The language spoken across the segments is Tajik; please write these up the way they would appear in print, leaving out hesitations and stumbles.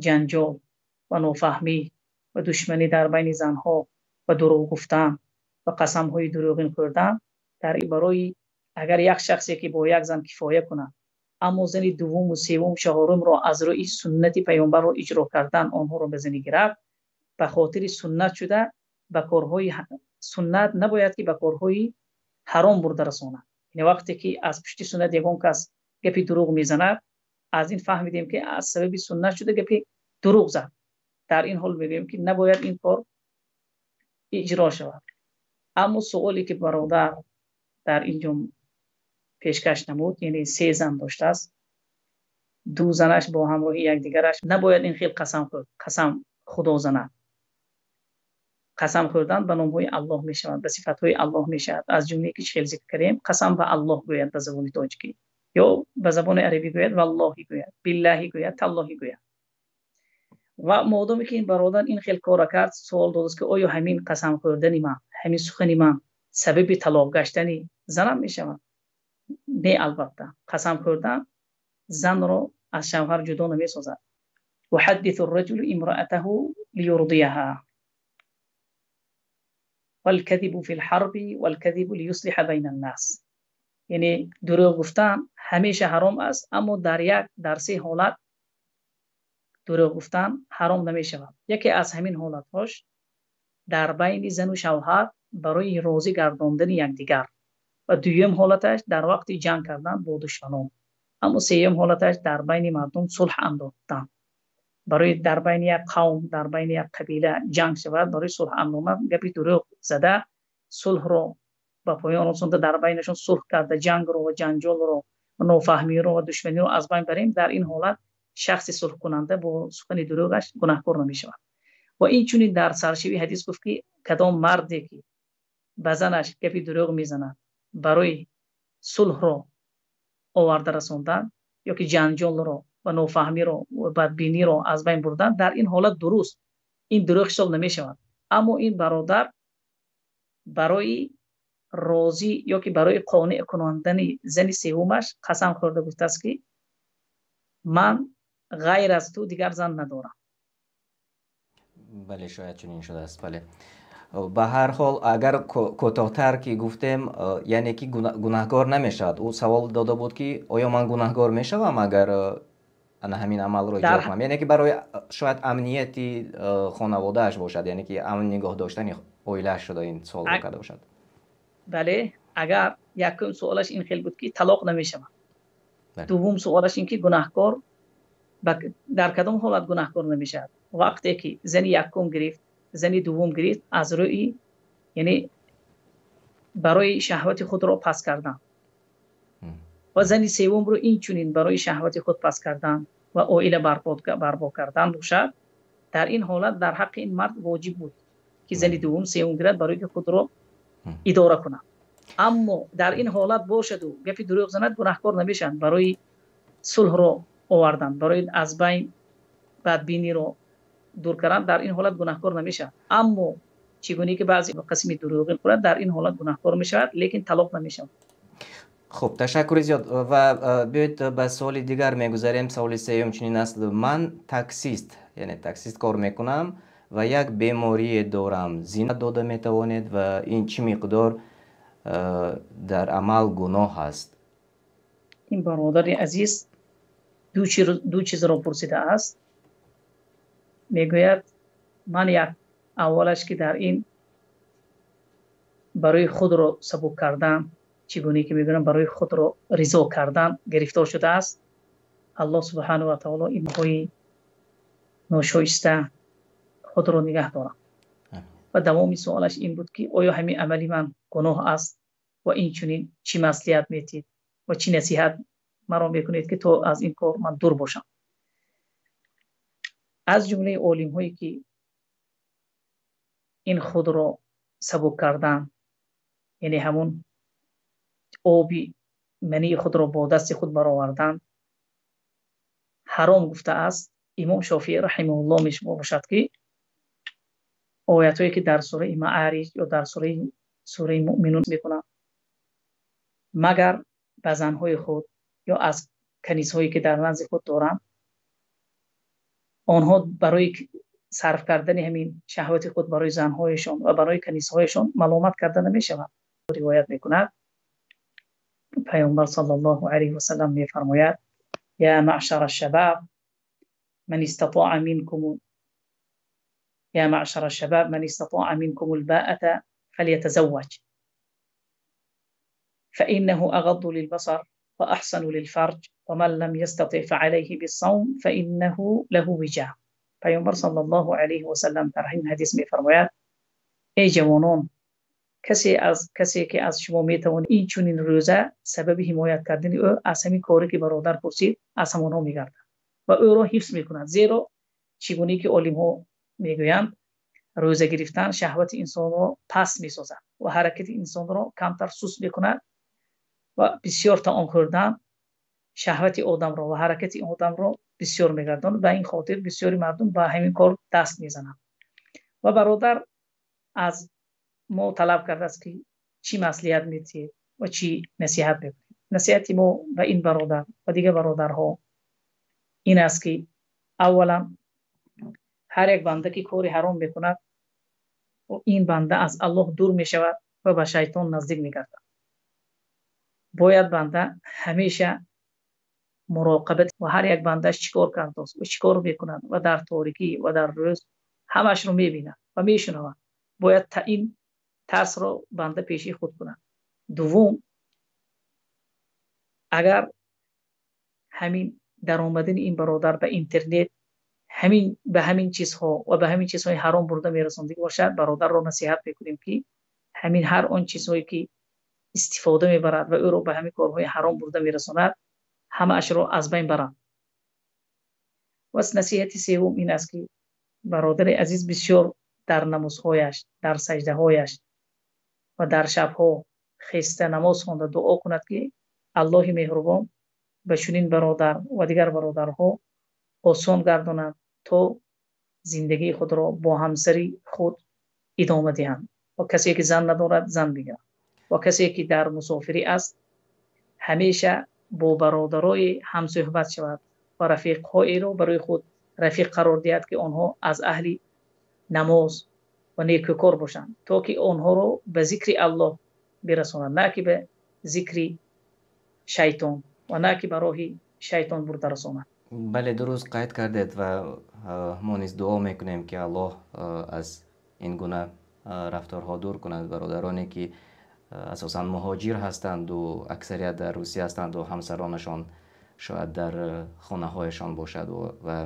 Ҷанҷол ва нофаҳмӣ ва душманӣ дар байни занҳо ва дурӯғ гуфтан ва қасамҳои дурӯғин хӯрдан дар барои агар як шахсе ки бо як зан кифоя кунад, аммо зани дуввум ва севвум, чаҳорумро аз рӯи суннати паёмбар иҷро кардан онҳоро ба занӣ гирифт, ба хотири суннат шуда ба корҳои суннат набояд ки ба корҳои ҳаром бурда расонад. Яъне вақте ки аз пушти суннат як кас гапи дурӯғ мезанад, аз ин фаҳмидем ки аз сабаби суннат шуда гапи дурӯғ зад. Дар ин ҳол мегӯем ки набояд ин кор иҷро шавад. Аммо саволе ки бародар дар инҷо пешкаш намуд, яъне се зан доштааст, ду занаш бо ҳамроҳии якдигараш набояд ин хел қасам хӯрд, қасам Худо занад. Қасам хӯрдан ба номҳои Аллоҳ мешавад, ба сифатҳои Аллоҳ мешавад. Аз ҷумла ки хеле зикр кардем, қасам ба Аллоҳ гӯяд ба забони тоҷикӣ ё ба забони арабӣ гӯяд, валлоҳ гӯяд, биллоҳ гӯяд, таллоҳ гӯяд. Ва модоме ки ин бародар ин хел кор кард, савол дод ки оё ҳамин қасам хӯрдани ман, ҳамин сухани ман сабаби талоқ гаштани занам мешавад? Не, албатта. Қасам хӯрдан занро аз шавҳар ҷудо намесозад. وحدث الرجل امرأته ليرضيها والكذب في الحرب والكذب ليصلح بين الناس. Яъне дурӯғ гуфтан ҳамеша ҳаром аст, аммо дар як дар се ҳолат дурӯғ гуфтан ҳаром намешавад. Яке аз ҳамин ҳолатҳош дар байни зану шавҳар барои розӣ гардондани якдигар ва дуюм ҳолаташ дар вақти ҷанг кардан бо душманон. Аммо сеюм ҳолаташ дар байни мардум сулҳ андохтан. Барои дар байни як қавм, дар байни як қабила ҷанг шавад, барои сулҳ андохтан гапи дурӯғ зада сулҳро ба поён расонда, дар байнашон сулҳ карда, ҷангро ва ҷанҷолро ва нофаҳмиро ва душманиро аз байн барем. Дар ин ҳолат шахси сулҳкунанда бо сухани дурӯғаш гунаҳкор намешавад. Ва инчунин дар саршавии ҳадис гуфт ки кадом марде ки ба занаш гапи дурӯғ мезанад барои сулҳро оварда расондан ё ки ҷанҷолро ва нофаҳмиро ва бадбиниро аз байн бурдан, дар ин ҳолат дуруст ин дурӯғ ҳисоб намешавад. Аммо ин бародар барои розӣ ё ки барои қонеъ кунондани зани севумаш қасам хӯрда гуфтааст ки ман ғайр аз ту дигар зан надорам. Бале, шояд чунин шудааст. Бале, ба ҳар ҳол агар кӯтоҳтар ки гуфтем, яъне ки гунаҳкор намешавад. Ӯ савол дода буд ки оё ман гунаҳкор мешавам агар ана ҳамин амалро иҷро кунам, яъне ки барои шояд амнияти хонаводааш бошад, яъне ки амн нигоҳ доштани оилааш шуда ин саволро карда бошад. Бале, агар якум суолаш ин хел буд ки талоқ намешавад, дуввум суолаш ин ки гунаҳкор дар кадом ҳолат гунаҳкор намешавад? Вақте ки зани якум гирифт, зани дуввум гирифт аз рӯи яъне барои шаҳвати худро пас кардан ва зани севумро инчунин барои шаҳвати худ пас кардан ва оила барпо кардан бошад, дар ин ҳолат дар ҳаққи ин мард воҷиб буд ки зани дуввум севум гирад барои ки худро идора кунад. Аммо дар ин ҳолат бошаду гапи дурӯғ занад, гунаҳкор намешавад. Барои сулҳро овардан, барои аз байн бадбиниро дур кардан, дар ин ҳолат гунаҳкор намешавад. Аммо чӣ гуна ки баъзе қисми дурӯғин хӯрад, дар ин ҳолат гунаҳкор мешавад, лекин талоқ намешавад. Хуб, ташаккури зиёд ва биёед ба саволи дигар мегузарем. Саволи сеюм чунин аст: ман таксист, яъне таксист кор мекунам ва як беморие дорам. Зина дода метавонед ва ин чӣ миқдор дар амал гуноҳ аст? Ин бародари азиз ду чизро пурсидааст. Мегӯяд ман як аввалаш ки дар ин барои худро сабук кардан, чӣ гуна ки мегӯям барои худро ризо кардан гирифтор шудааст. Аллоҳ субҳонаҳу ва таъоло инҳои ношоиста худро нигаҳ дорад. Ва давоми суолаш ин буд ки оё ҳамин амали ман гуноҳ аст ва инчунин чӣ маслиҳат медиҳед ва чӣ насиҳат маро мекунед ки то аз ин кор ман дур бошам. Аз ҷумлаи олимҳое ки ин худро сабук кардан, яъне ҳамон оби мании худро бо дасти худ баровардан ҳаром гуфтааст, имом Шофеъӣ раҳимаҳуллоҳ мебошад ки оятҳое ки дар сураи Маъориҷ ё дар сураи Муъминун мекунанд, магар ба занҳои худ ё аз канизҳое ки дар назди худ доранд Онҳо барои сарф кардани ҳамин шаҳвати худ барои занҳояшон ва барои канизҳояшон маломат карда намешаванд. Ривоят мекунад Паёмбар саллаллоҳу алайҳи васаллам мефармояд: يا معشر الشباب من استطاع منكم يا معشر الشباب من استطاع منكم الباءة فليتزوج فإنه أغض للبصر وأحسن للفرج ومن لم يستطع فعليه بالصوم فإنه له وجاء. Паёмбар саллаллоҳу алайҳи васаллам дар ин ҳадис мефармояд: эй ҷавонон, касе ки аз шумо метавонад ин чунин рӯза сабаби ҳимоят кардани ӯ аз ҳамин коре ки бародар пурсид аз ҳамонҳо мегардад ва ӯро ҳифз мекунад. Зеро чигуна ки олимҳо мегӯянд, рӯза гирифтан шаҳвати инсонро пас месозад ва ҳаракати инсонро камтар суст мекунад ва бисёр таом хӯрдан шаҳвати одамро ва ҳаракати одамро бисёр мегардонад. Ба ин хотир бисёри мардум ба ҳамин кор даст мезананд. Ва бародар аз мо талаб кардааст ки чӣ маслиҳат медиҳед ва чӣ насиҳат мекунед. Насиҳати мо ба ин бародар ва дигар бародарҳо ин аст ки аввалан ҳар як банда ки кори ҳаром мекунад, ин банда аз Аллоҳ дур мешавад ва ба шайтон наздик мегардад. Бояд банда ҳамеша муроқибат ва ҳар як бандааш чӣ кор кардааст ва чӣ кор мекунад ва дар торикӣ ва дар рӯз ҳамааш ро мебинад ва мешунавад. Бояд та ин тарсро банда пеши худ кунад. Дуввум, агар ҳамин даромадани ин бародар ба интернет ҳамин ба ҳамин чизҳо ва ба ҳамин чизҳои ҳаром бурда мерасондагӣ бошад, бародарро насиҳат мекунем ки ҳамин ҳар он чизҳое ки истифода мебарад ва ӯро ба ҳамин корҳои ҳаром бурда мерасонад, ҳамаашро аз байн барад. Ва насиҳати севум ин аст ки бародари азиз бисёр дар намозҳояш, дар саҷдаҳояш ва дар шабҳо хеста намоз хонда дуо кунад ки Аллоҳи меҳрубон ба чунин бародар ва дигар бародарҳо осон гардонад то зиндагии худро бо ҳамсари худ идома диҳанд. Ва касе ки зан надорад зан бигирад ва касе ки дар мусофирӣ аст ҳамеша бо бародарои ҳамсӯҳбат шавад ва рафиқҳоеро барои худ рафиқ қарор диҳад ки онҳо аз аҳли намоз ва некӯкор бошанд, то ки онҳоро ба зикри Аллоҳ бирасонад, на ки ба зикри шайтон ва на ки ба роҳи шайтон бурда расонад. Бале, дуруст қайд кардед ва мо низ дуо мекунем ки Аллоҳ аз ин гуна рафторҳо дур кунад бародароне ки асосан муҳоҷир ҳастанд ва аксарият дар Русия ҳастанд ва ҳамсаронашон шояд дар хонаҳояшон бошад ва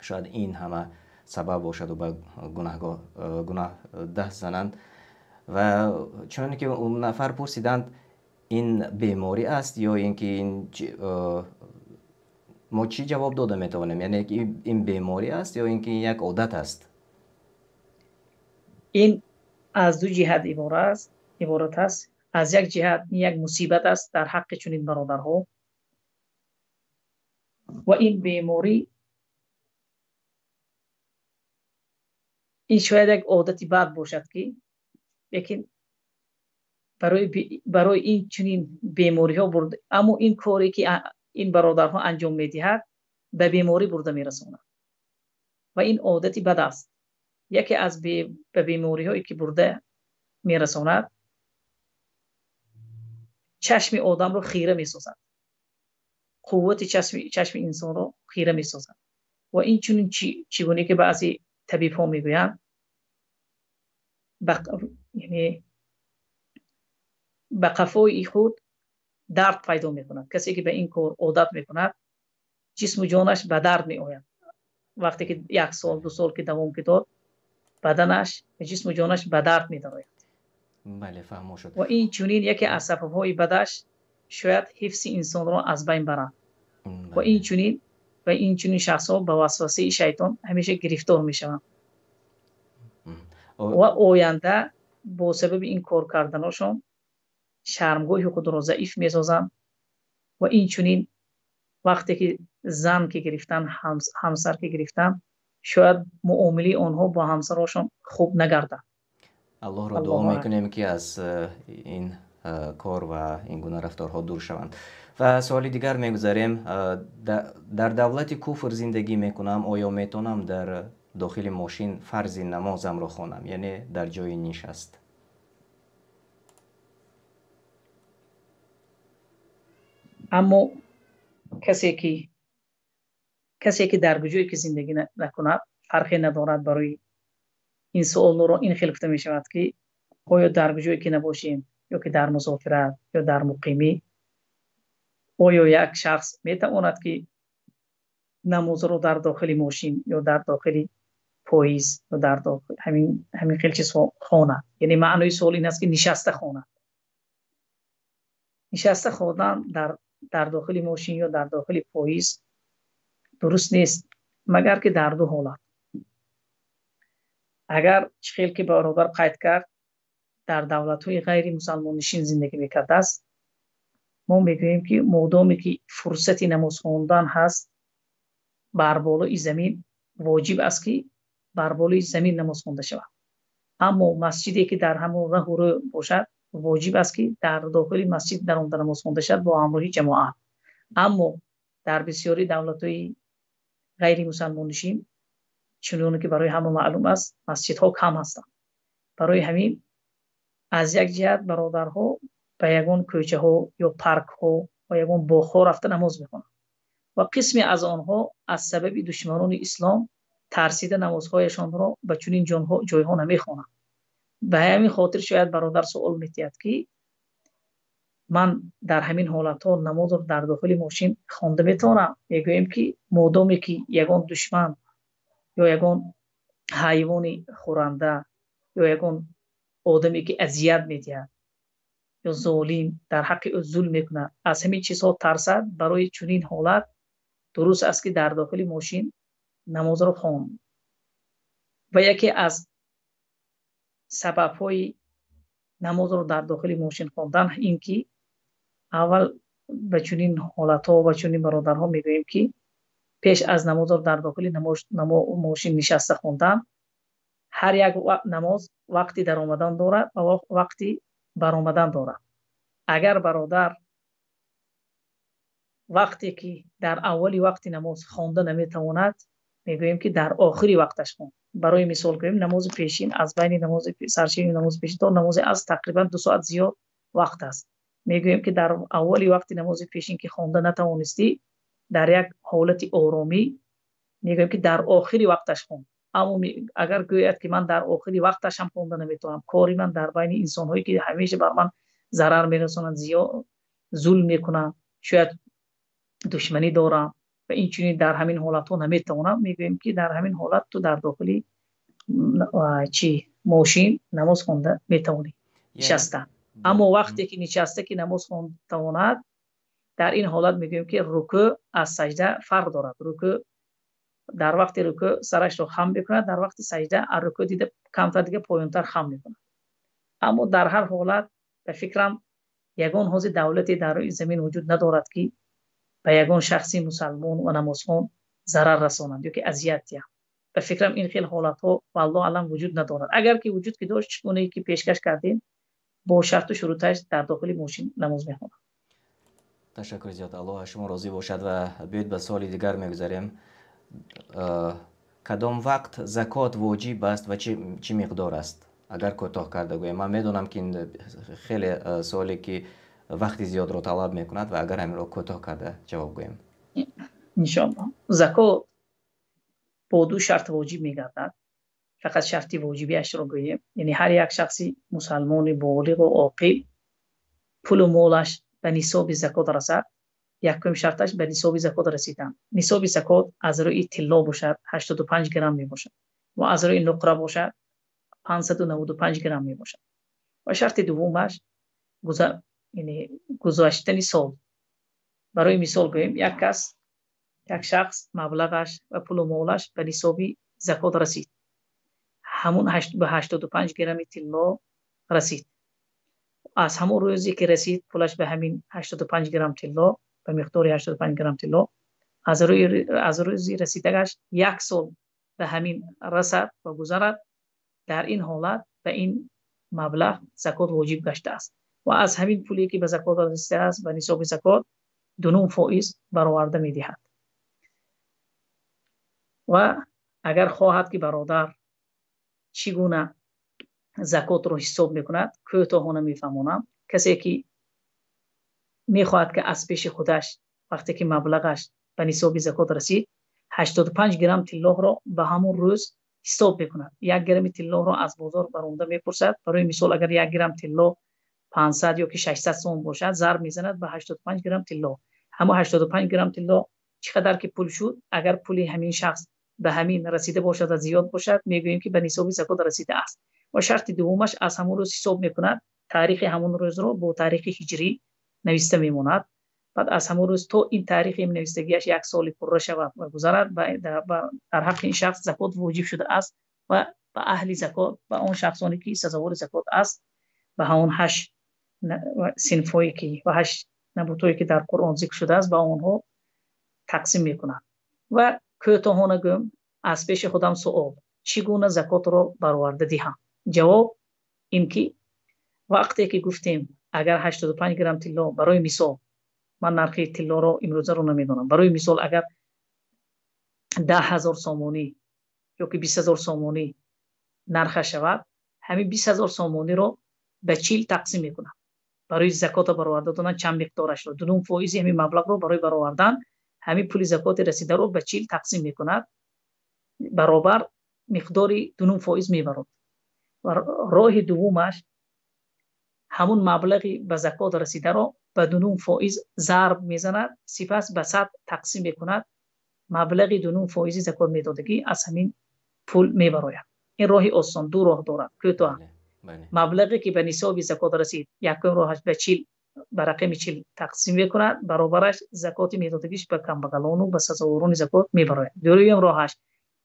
шояд ин ҳама сабаб бошад ва ба гуноҳ даст зананд. Ва чуноне ки он нафар пурсиданд, ин беморӣ аст ё ин ки мо чӣ ҷавоб дода метавонем? Яъне ки ин беморӣ аст ё ин ки як одат аст? Ин аз ду ҷиҳат иборат аст. Аз як ҷиҳат ин як мусибат аст дар ҳаққи чунин бародарҳо ва ин беморӣ ин шояд як одати бад бошад ки лекин барои ин чунин бемориҳо бурда, аммо ин коре ки ин бародарҳо анҷом медиҳад ба беморӣ бурда мерасонад ва ин одати бад аст. Яке аз ба бемориҳое ки бурда мерасонад чашми одамро хира месозад, қуввати чашми инсонро хира месозад ва ин чунин чигуна ки баъзе табибҳо мегӯянд, яъне ба қафои худ дард пайдо мекунад. Касе ки ба ин кор одат мекунад ҷисму ҷонаш ба дард меояд. Вақте ки як сол ду сол ки давом ки дод, баданаш ва ҷисму ҷонаш ба дард медарояд. Бале, фаҳмо шуд. Ва ин чунин яке аз сабабҳои бадаш шояд ҳифзи инсонро аз байн барад. Ва ин чунин шахсҳо ба васвасаи шайтон ҳамеша гирифтор мешаванд ва оянда бо сабаби ин кор карданашон шармгоҳи худро заиф месозанд. Ва ин чунин вақте ки зан ки гирифтан, ҳамсар ки гирифтан, шояд муомилаи онҳо бо ҳамсарашон хуб нагардад. Аллоҳро дуо мекунем ки аз ин кор ва ин гуна рафторҳо дур шаванд. Ва суоли дигар мегузарем. Дар давлати куфр зиндагӣ мекунам, оё метавонам дар дохили мошин фарзи намозамро хонам, яъне дар ҷои нишаст? Аммо касе ки дар ҷое ки зиндагӣ накунад, фарқе надорад. Барои ин савол ин хеле гуфта мешавад, ки оё дар ҷое ки набошем, ё ки дар мусофират ё дар муқимӣ, оё як шахс метавонад ки намозро дар дохили мошин ё дар дохили поезд ё дар дохили ҳамин хел чиз хонад? Яъне маънои савол ин аст, ки нишаста хонад. Нишаста хондан дар дохили мошин ё дар дохили поезд дуруст нест, магар ки дар ду ҳолат. Агар хел ки бародар қайд кард, дар давлатҳои ғайримусулмоннишин зиндагӣ мекардааст, мо мегӯем ки модоме ки фурсати намоз хондан ҳаст, бар болои замин воҷиб аст ки бар болои замин намоз хонда шавад. Аммо масҷиде ки дар ҳамон роҳ рӯ бошад, воҷиб аст ки дар дохили масҷид дар он намоз хонда шавад бо ҳамроҳии ҷамоат. Аммо дар бисёре давлатҳои ғайримусулмоннишин, чунон ки барои ҳама маълум аст, масҷидҳо кам ҳастанд. Барои ҳамин аз як ҷиҳат бародарҳо ба ягон кӯчаҳо ё паркҳо ва ягон боғҳо рафта намоз мехонанд ва қисме аз онҳо аз сабаби душманони ислом тарсида намозҳояшонро ба чунин ҷойҳо намехонанд. Ба ҳамин хотир шояд бародар савол медиҳад, ки ман дар ҳамин ҳолатҳо намозро дар дохили мошин хонда метавонам? Мегӯем ки модоме ки ягон душман ё ягон ҳайвони хӯранда ё ягон одаме ки озор медиҳад ё золим дар ҳаққи ӯ зулм мекунад, аз ҳамин чизҳо тарсад, барои чунин ҳолат дуруст аст ки дар дохили мошин намозро хонд. Ва яке аз сабабҳои намозро дар дохили мошин хондан ин ки аввал ба чунин ҳолатҳо ва чунин бародарҳо мегӯем ки пеш аз намозро дар дохили мошин нишаста хондан, ҳар як намоз вақти даромадан дорад ва вақти баромадан дорад. Агар бародар вақте ки дар аввали вақти намоз хонда наметавонад, мегӯем ки дар охири вақташ хон. Барои мисол гӯем, намози пешин аз байни намози саршини намози пешин то намози аср тақрибан 2 соат зиёд вақт аст. Мегӯем ки дар аввали вақти намози пешин ки хонда натавонистӣ, дар як ҳолати оромӣ мегӯем ки дар охири вақташ хон. Аммо агар гӯяд ки ман дар охири вақташ ҳам хонда наметавонам, кори ман дар байни инсонҳое ки ҳамеша бар ман зарар мерасонанд, зиёд зулм мекунанд, шояд душманӣ дорам ва инчунин дар ҳамин ҳолатҳо наметавонам, мегӯем ки дар ҳамин ҳолат ту дар дохили мошин намоз хонда метавонӣ нишаста. Аммо вақте ки нишаста ки намоз хонда тавонад, дар ин ҳолат мегӯем ки рукӯъ аз саҷда фарқ дорад. Рукӯъ дар вақти рукӯъ сарашро хам мекунад, дар вақти саҷда аз рукӯъ дида камтар дига поёнтар хам мекунад. Аммо дар ҳар ҳолат ба фикрам ягон ҳози давлате дар рӯи замин вуҷуд надорад ки ба ягон шахси мусалмон ва намозхон зарар расонанд ё ки азият диҳанд. Ба фикрам ин хел ҳолатҳо валлоҳу аълам вуҷуд надорад. Агар ки вуҷуд ки дошт, чунон ки пешкаш кардем, бо шарту шуруташ дар дохили мошин намоз мехонад. Ташаккур зиёд, Аллоҳ аз шумо розӣ бошад. Ва биёед ба суоли дигар мегузарем. Кадом вақт закот воҷиб аст ва чӣ миқдор аст? Агар кӯтоҳ карда гӯем, ман медонам ки ин хеле суоле ки вақти зиёдро талаб мекунад ва агар ҳаминро кӯтоҳ карда ҷавоб гӯем. Иншоаллоҳ. Закот бо ду шарт воҷиб мегардад. Фақат шарти воҷибиашро гӯем, яъне ҳар як шахси мусалмони болиғ ва оқил пулу молаш ба нисоби закот расад, якум шарташ ба нисоби закот расидан. Нисоби закот аз рӯи тилло бошад 85 грамм мебошад ва аз рӯи нуқра бошад 595 грамм мебошад. Ва шарти дуввумаш яъне гузаштани сол. Барои мисол гӯем, як шахс маблағаш ва пулу молаш ба нисоби закот расид, ҳамон ба 85 грамми тилло расид. Аз ҳамон рӯзе ки расид пулаш ба ҳамин 85 грамм тилло, ба миқдори 85 грамм тилло, аз рӯзи расидагаш як сол ба ҳамин расад ва гузарад, дар ин ҳолат ба ин маблағ закот воҷиб гаштааст. Ва аз ҳамин пуле ки ба закот расидааст, ба нисоби закот 2.5% бароварда медиҳад. Ва агар хоҳад ки бародар чӣ гуна закотро ҳисоб мекунад, кӯтоҳона мефаҳмонам. Касе ки мехоҳад ки аз пеши худаш вақте ки маблағаш ба нисоби закот расид, 85 грамм тиллоро ба ҳамон рӯз ҳисоб мекунад. 1 грамм тиллоро аз бозор баромада мепурсад. Барои мисол агар 1 грамм тилло 500 ё ки 600 сом бошад, зарб мезанад ба 85 грамм тилло. Ҳамон 85 грамм тилло чӣ қадар ки пул шуд, агар пули ҳамин шахс ба ҳамин расида бошад ва зиёд бошад, мегӯем ки ба нисоби закот расида аст. Ва шарти дуввумаш аз ҳамон рӯз ҳисоб мекунад, таърихи ҳамон рӯзро бо таърихи ҳиҷрӣ навишта мемонад. Баъд аз ҳамон рӯз то ин таърихи навиштагиаш як соли пурра шавад ва гузарад, дар ҳаққи ин шахс закот воҷиб шуда аст ва ба аҳли закот, ба он шахсоне ки сазовори закот аст, ба ҳамон 8 синфҳое ки ва 8 набутое ки дар Қуръон зикр шудааст, ба онҳо тақсим мекунад. Ва кӯтоҳона гӯм, аз пеши худам суол: чӣ гуна закотро бароварда диҳам? Ҷавоб ин ки вақте ки гуфтем агар 85 грамм тилло, барои мисол ман нархи тиллоро имрӯзаро намедонам, барои мисол агар 10 000 сомонӣ ё ки 20 000 сомонӣ нарха шавад, ҳамин 20 000 сомониро ба 40 тақсим мекунам. Барои закота бароварда додан чанд миқдорашро, 2.5% ҳамин маблағро барои баровардан ҳамин пули закоти расидаро ба 40 тақсим мекунад, баробар миқдори 2.5% мебарад. Ва роҳи дуввумаш ҳамун маблағи ба закот расидаро ба 2.5% зарб мезанад, сипас ба 100 тақсим мекунад, маблағи 2.5% закот медодагӣ аз ҳамин пул мебарояд. Ин роҳи осон, ду роҳ дорад, кӯтоҳ. Маблағе ки ба нисоби закот расид, якум роҳаш ба 40, ба рақами 40 тақсим мекунад, баробараш закоти медодагиш ба камбағалону ба сазоворони закот мебарояд. Дуюм роҳаш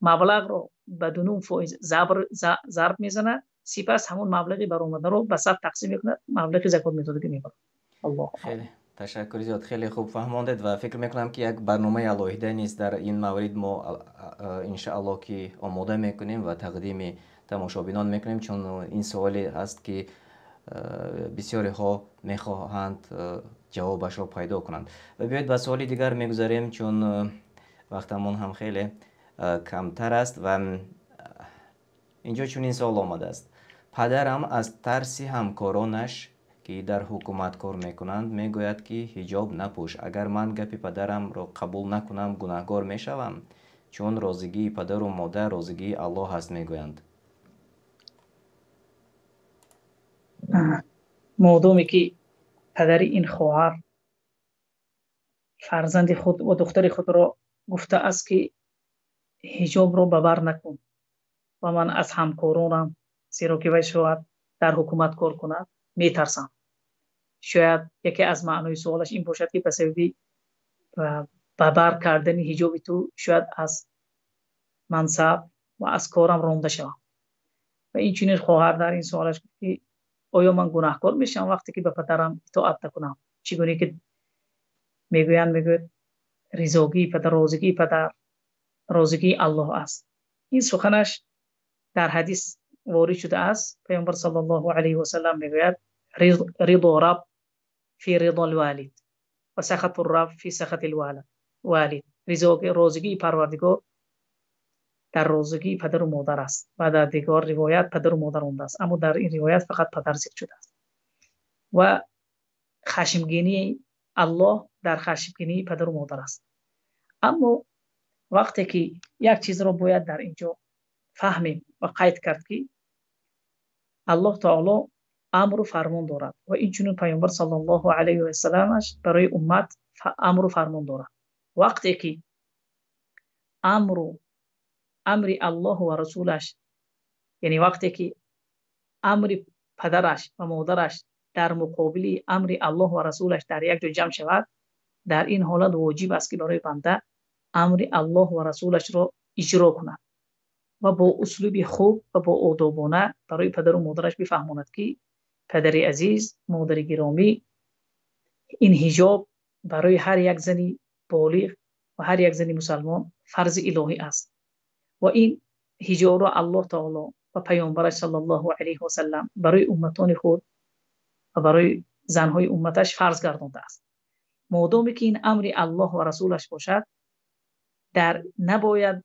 маблағро ба 2.5% зарб мезанад, сипас ҳамон маблағи баромадаро ба 100 тақсим мекунад, маблағи закот медодагӣ мебарад. Аллоҳ. Хеле ташаккури зиёд, хеле хуб фаҳмондед ва фикр мекунам ки як барномаи алоҳида низ дар ин маврид мо иншааллоҳ ки омода мекунем ва тақдими тамошобинон мекунем, чун ин суоле ҳаст ки бисёриҳо мехоҳанд ҷавобашро пайдо кунанд. Ва биёед ба суоли дигар мегузарем, чун вақтамон ҳам хеле камтар аст ва инҷо чунин суол омадааст: падарам аз тарси ҳамкоронаш ки дар ҳукумат кор мекунанд мегӯяд ки ҳиҷоб напӯш. Агар ман гапи падарамро қабул накунам, гунаҳгор мешавам? Чун розигии падару модар розигии Аллоҳ аст, мегӯянд. Модоме ки падари ин хоҳар фарзанди худ ва духтари худро гуфтааст ки ҳиҷобро ба бар накун ва ман аз ҳамкоронам, зеро ки вай шояд дар ҳукумат кор кунад, метарсам. Шояд яке аз маънои суолаш ин бошад ки ба сабаби ба бар кардани ҳиҷоби ту шояд аз мансаб ва аз корам ронда шавам. Ва инчунин хоҳар дар ин суолаш гуфт ки оё ман гунаҳкор мешавам вақте ки ба падарам итоат накунам? Чӣ гуна ки мегӯянд, мегӯяд ризогии падар, розигии падар розигии Аллоҳ аст. Ин суханаш дар ҳадис ворид шудааст. Паёмбар саллаллоҳу алайҳи васаллам мегӯяд: ридо раб фи ридол валид ва сахату раб фи сахатил валид. Розигии Парвардигор дар розигии падару модар аст ва дар дигар ривоят падару модар омадааст, аммо дар ин ривоят фақат падар зикр шудааст. Ва хашмгинии Аллоҳ дар хашмгинии падару модар аст. Аммо вақте ки як чизро бояд дар инҷо фаҳмем ва қайд кард ки Аллоҳ таоло амру фармон дорад ва инчунин Паёмбар саллаллоҳу алайҳи васалламаш барои уммат амру фармон дорад. Вақте ки амри Аллоҳ ва расулаш, яъне вақте ки амри падараш ва модараш дар муқобили амри Аллоҳ ва расулаш дар як ҷо ҷамъ шавад, дар ин ҳолат воҷиб аст ки барои банда амри Аллоҳ ва расулашро иҷро кунад ва бо услуби хуб ва бо одобона барои падару модараш бифаҳмонад ки падари азиз, модари гиромӣ, ин ҳиҷоб барои ҳар як зани болиғ ва ҳар як зани мусалмон фарзи илоҳӣ аст ва ин ҳиҷобро Аллоҳ таоло ва Паёмбараш саллаллоҳу алайҳи васаллам барои умматони худ ва барои занҳои умматаш фарз гардондааст. Модоме ки ин амри Аллоҳ ва расулаш бошад, дар набояд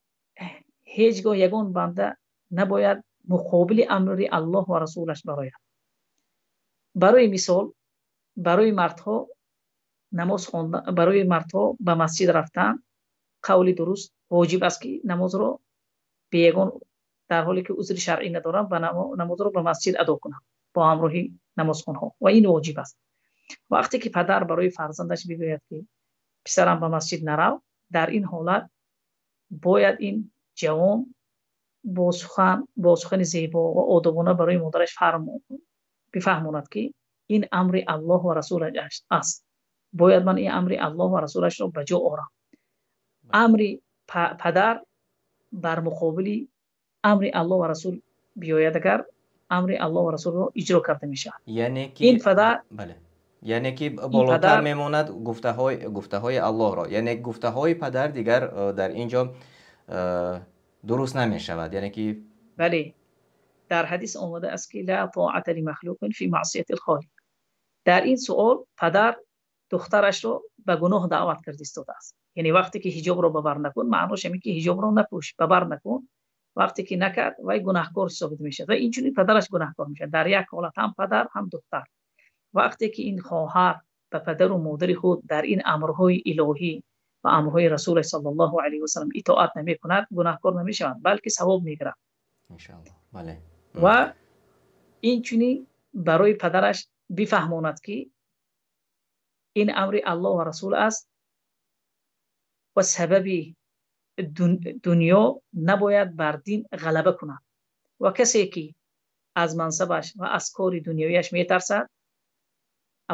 ҳеҷгоҳ ягон банда набояд муқобили амри Аллоҳ ва расулаш барояд. Барои мисол, барои мардҳо намоз хондан, барои мардҳо ба масҷид рафтан қавли дуруст воҷиб аст, ки намозро бе ягон, дар ҳоле ки узри шаръӣ надоранд, ба намозро ба масҷид адо кунанд бо ҳамроҳии намозхонҳо, ва ин воҷиб аст. Вақте ки падар барои фарзандаш бигӯяд, ки писарам ба масҷид нарав, дар ин ҳолат бояд ин ҷавон бо сухани зебо ва одобона барои модараш бифаҳмонад, ки ин амри Аллоҳ ва расулаш аст, бояд ман ин амри Аллоҳ ва расулашро ба ҷо орам. Амри падар бар муқобили амри Аллоҳ ва расул биёяд, агар амри Аллоҳ ва расулро иҷро карда мешавад. Яъне ки ин падар, бале, яъне ки болотар мемонад гуфтаҳои Аллоҳро, яъне гуфтаҳои падар дигар дар ин ҷо дуруст намешавад, яъне ки бале, дар ҳадис омада аст, ки ла тоата лимахлуқин фи маъсияти л-холиқ. Дар ин суол падар духтарашро ба гуноҳ даъват карда истодааст. Яъне вақте ки ҳиҷобро бабар накун, маънош ҳамин ки ҳиҷобро напӯш, бабар накун. Вақте ки накард, вай гунаҳкор ҳисоб мешавад ва инчунин падараш гунаҳкор мешавад. Дар як ҳолат ҳам падар, ҳам духтар. Вақте ки ин хоҳар ба падару модари худ дар ин амрҳои илоҳӣ ва амрҳои расул саллаллоҳу алайҳи васаллам итоат намекунад, гунаҳкор намешавад, балки савоб мегирад. Иншоаллоҳ. Бале. Ва инчунин барои падараш бифаҳмонад, ки ин амри Аллоҳ ва расул аст ва сабаби дунё набояд бар дин ғалаба кунад. Ва касе ки аз мансабаш ва аз кори дунявияш метарсад,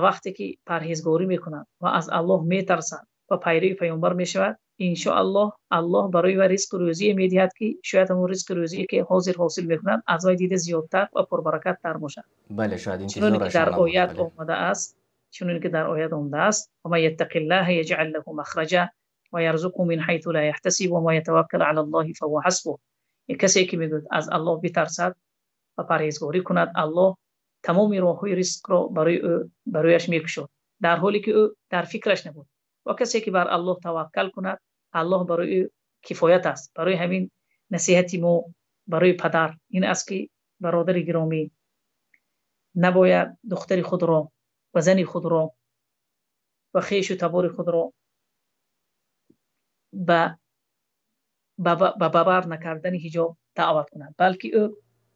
вақте ки парҳезгорӣ мекунад ва аз Аллоҳ метарсад ва пайрави паёмбар мешавад, иншоаллоҳ Аллоҳ барои вай ризқу рӯзие медиҳад, ки шояд ҳамон ризқу рӯзие ки ҳозир ҳосил мекунад аз вай дида зиёдтар ва пурбаракаттар бошад. Бале, шояд чуноне ки интизораш дар набуд. оят омадааст, чуноне ки дар оят омадааст, ва ман яттақиллаҳа яҷъал лаҳу махраҷа ва ярзуқҳу мин ҳайсу ла яҳтасиб ва ман ятаваккал алаллоҳи фаҳува ҳасбуҳ. Ин касе ки мегӯяд аз Аллоҳ битарсад ва парҳезгорӣ кунад, Аллоҳ тамоми роҳҳои ризқро барои ӯ, барояш мекушод, дар ҳоле ки ӯ дар фикраш набуд. Ва касе ки бар Аллоҳ таваккал кунад, Аллоҳ барои ӯ кифоят аст. Барои ҳамин насиҳати мо барои падар ин аст, ки бародари гиромӣ, набояд духтари худро ва зани худро ва хешу табори худро ба бабар накардани ҳиҷоб даъват кунад, балки ӯ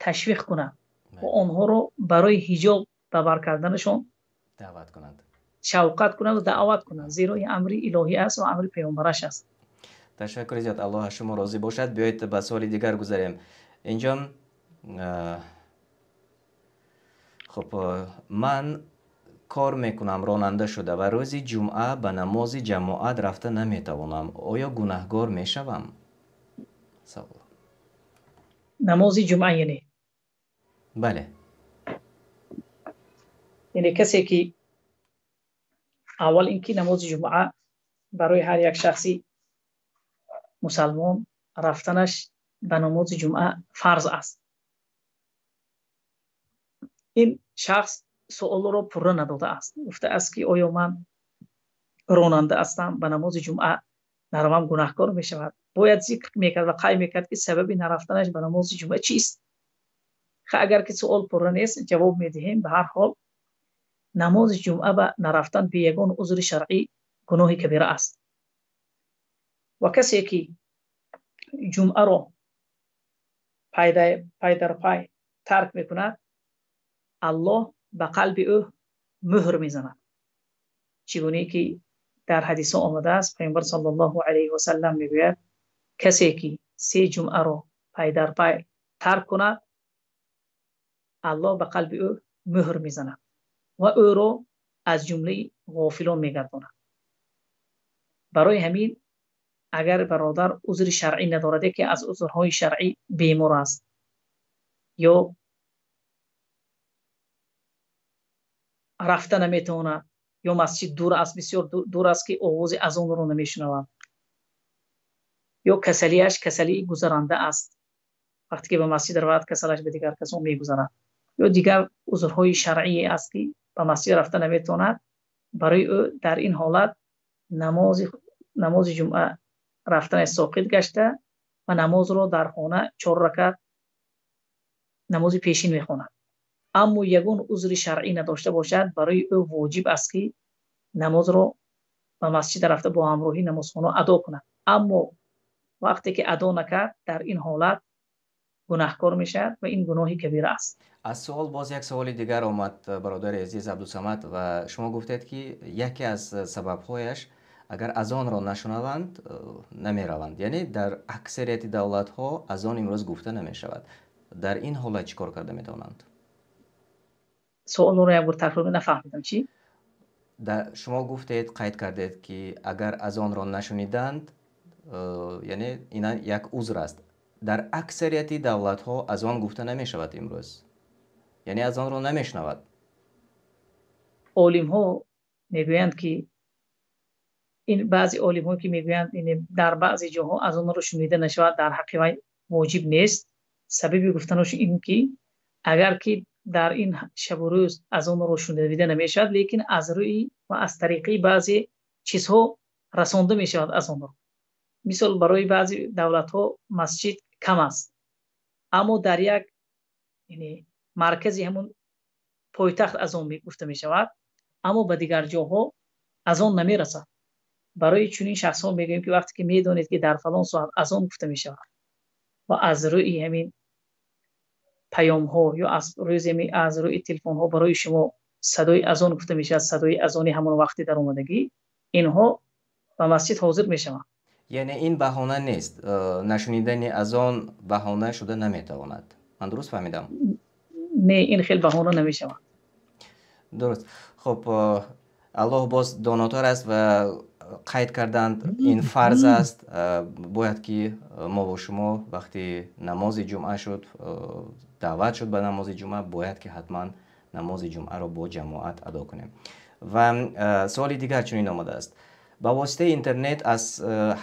ташвиқ кунад ва онҳоро барои ҳиҷоб бабар карданашон даъват кунад, шавқат кунад ва даъват кунад, зеро ин амри илоҳӣ аст ва амри паёмбараш аст. Ташаккур зиёд, Аллоҳ аз шумо розӣ бошад. Биёед ба суоли дигар гузарем. Инҷо хуб, ман кор мекунам ронанда шуда ва рӯзи ҷумъа ба намози ҷамоат рафта наметавонам. Оё гунаҳгор мешавам? Савол. Намози ҷумъа яъне? Бале. Яъне касе ки аввал инки намози ҷумъа барои ҳар як шахси мусалмон рафтанаш ба намози ҷумъа фарз аст. Ин шахс суолро пурра надодааст. Гуфтааст, ки оё ман ронанда ҳастам, ба намози ҷумъа наравам гунаҳкор мешавад. Бояд зикр мекард ва қайд мекард, ки сабаби нарафтанаш ба намози ҷумъа чист. Агар ки суол пурра нест, ҷавоб медиҳем. Ба ҳар ҳол намози ҷумъа ба нарафтан бе ягон узри шаръӣ гуноҳи кабира аст. Ва касе ки ҷумъаро пай дар пай тарк мекунад, Аллоҳ ба қалби ӯ муҳр мезанад. Чигуне ки дар ҳадисҳо омадааст, Паёмбар саллаллоҳу алайҳи васаллам мегӯяд, касе ки се ҷумъаро пай дар пай тарк кунад, Аллоҳ ба қалби ӯ муҳр мезанад ва ӯро аз ҷумлаи ғофилон мегардонад. Барои ҳамин агар бародар узри шаръӣ надорад, яке аз узрҳои шаръӣ бемор аст ё рафта наметавонад ё масҷид дур аст, бисёр дур аст, ки овози азонро намешунавад, ё касалиаш касалии гузаранда аст, вақте ки ба масҷид равад касалаш ба дигар касон мегузарад, ё дигар узрҳои шаръӣ аст, ки ба масҷид рафта наметавонад, барои ӯ дар ин ҳолат намози ҷумъа рафтан соқит гашта ва намозро дар хона 4 ракъат намози пешин мехонад. Аммо ягон узри шаръӣ надошта бошад, барои ӯ воҷиб аст ки намозро ба масҷид рафта бо ҳамроҳии намозхона адо кунад. Аммо вақте ки адо накард, дар ин ҳолат гунаҳкор мешавад ва ин гуноҳи кабира аст. Аз савол боз як саволи дигар омад, бародари азиз Абдусамад, ва шумо гуфтед ки яке аз сабабҳояш агар азонро нашунаванд, намераванд. Яъне дар аксарияти давлатҳо азон имрӯз гуфта намешавад. Дар ин ҳолат чӣ кор карда метавонанд? Саволро як бор такрор нафаҳмидам, чӣ? Шумо гуфтед, қайд кардед ки агар азонро нашуниданд, яъне ин як узр аст. Дар аксарияти давлатҳо азон гуфта намешавад имрӯз. Яъне азонро намешунавад. Олимҳо мегӯянд ки ин баъзе олимҳо ки мегӯянд ин дар баъзе ҷоҳо азонро шунида нашавад, дар ҳаққи вай воҷиб нест. Сабаби гуфтанаш ин ки агар ки дар ин шабу рӯз азонро шунида намешавад, лекин аз рӯи ва аз тариқи баъзе чизҳо расонда мешавад азонро. Мисол барои баъзе давлатҳо масҷид кам аст, аммо дар як яъне маркази ҳамон пойтахт азон гуфта мешавад, аммо ба дигар ҷоҳо азон намерасад. Барои чунин шахсҳо мегӯем ки вақте ки медонед ки дар фалон соат азон гуфта мешавад ва аз рӯи ҳамин паёмҳо ё аз рӯи телефонҳо барои шумо садои азон гуфта мешавад, садои азони ҳамон вақти дар омадагӣ, инҳо ба масҷид ҳозир мешаванд. Яъне ин баҳона нест, нашунидани азон баҳона шуда наметавонад. Ман дуруст фаҳмидам? Не, ин хел баҳона намешавад. Дуруст. Хуб, Аллоҳ боз донотар аст ва қайд карданд ин фарз аст. Бояд ки мо бо шумо вақти намози ҷумъа шуд, даъват шуд ба намози ҷумъа, бояд ки ҳатман намози ҷумъаро бо ҷамоат адо кунем. Ва саволи дигар чунин омадааст. Ба воситаи интернет аз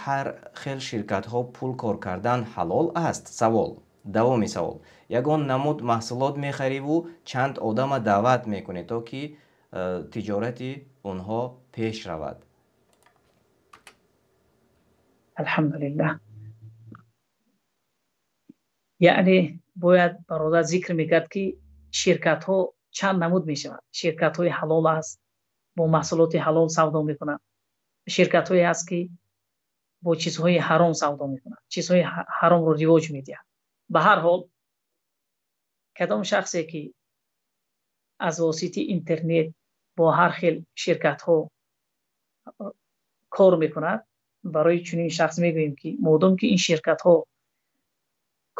ҳар хел ширкатҳо пул кор кардан ҳалол аст? Савол. Давоми савол. Ягон намуд маҳсулот мехариву чанд одама даъват мекунед, то ки тиҷорати онҳо пеш равад? Алҳамдулиллаҳ. Яъне бояд бародар зикр мекард ки ширкатҳо чанд намуд мешавад. Ширкатҳои ҳалол аст, бо маҳсулоти ҳалол савдо мекунанд. Ширкатҳое аст ки бо чизҳои ҳаром савдо мекунанд, чизҳои ҳаромро ривоҷ медиҳанд. Ба ҳар ҳол кадом шахсе ки аз воситаи интернет бо ҳар хел ширкатҳо кор мекунад, барои чунин шахс мегӯем ки модом ки ин ширкатҳо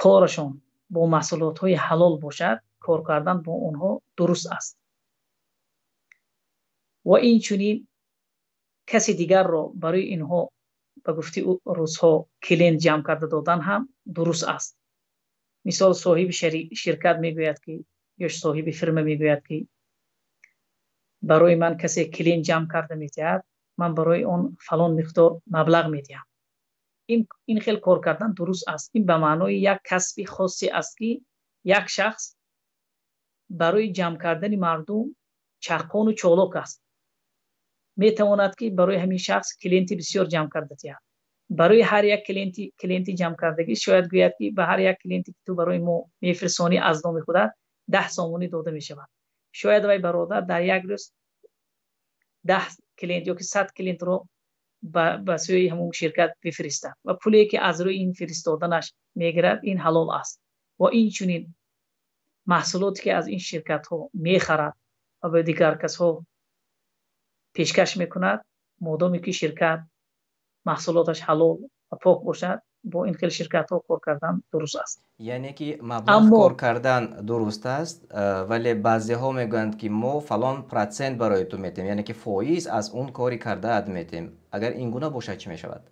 корашон бо маҳсулотҳои ҳалол бошад, кор кардан бо онҳо дуруст аст. Ва ин чунин каси дигарро барои инҳо ба гуфти русҳо клиент ҷамъ карда додан ҳам дуруст аст. Мисол соҳиби ширкат мегӯяд ки ё соҳиби фирма мегӯяд ки барои ман касе клиент ҷамъ карда медиҳад, ман барои он фалон миқдор маблағ медиҳам. Ин хел кор кардан дуруст аст. Ин ба маънои як касби хосе аст ки як шахс барои ҷамъ кардани мардум чаққону чолок аст. Метавонад ки барои ҳамин шахс клиенти бисёр ҷамъ карда диҳад. Барои ҳар як клиенти ҷамъ кардагӣ шояд гӯяд ки ба ҳар як клиенте ки ту барои мо мефирсонӣ аз номи худат 10 сомонӣ дода мешавад. Шояд вай бародар дар як рӯз 10 клиент ё ки 100 клиентро ба сӯи ҳамон ширкат бифиристад ва пуле ки аз рӯи ин фиристоданаш мегирад, ин ҳалол аст. Ва ин чунин маҳсулоте ки аз ин ширкатҳо мехарад ва ба дигар касҳо пешкаш мекунад, модоме ки ширкат маҳсулоташ ҳалол ва пок бошад, бо ин хел ширкатҳо кор кардан дуруст аст. Яъне ки маблағ кор кардан дуруст аст, вале баъзеҳо мегӯянд ки мо фалон процент барои ту метем, яъне ки фоиз аз он кори кардаат метем. Агар ин гуна бошад, чӣ мешавад?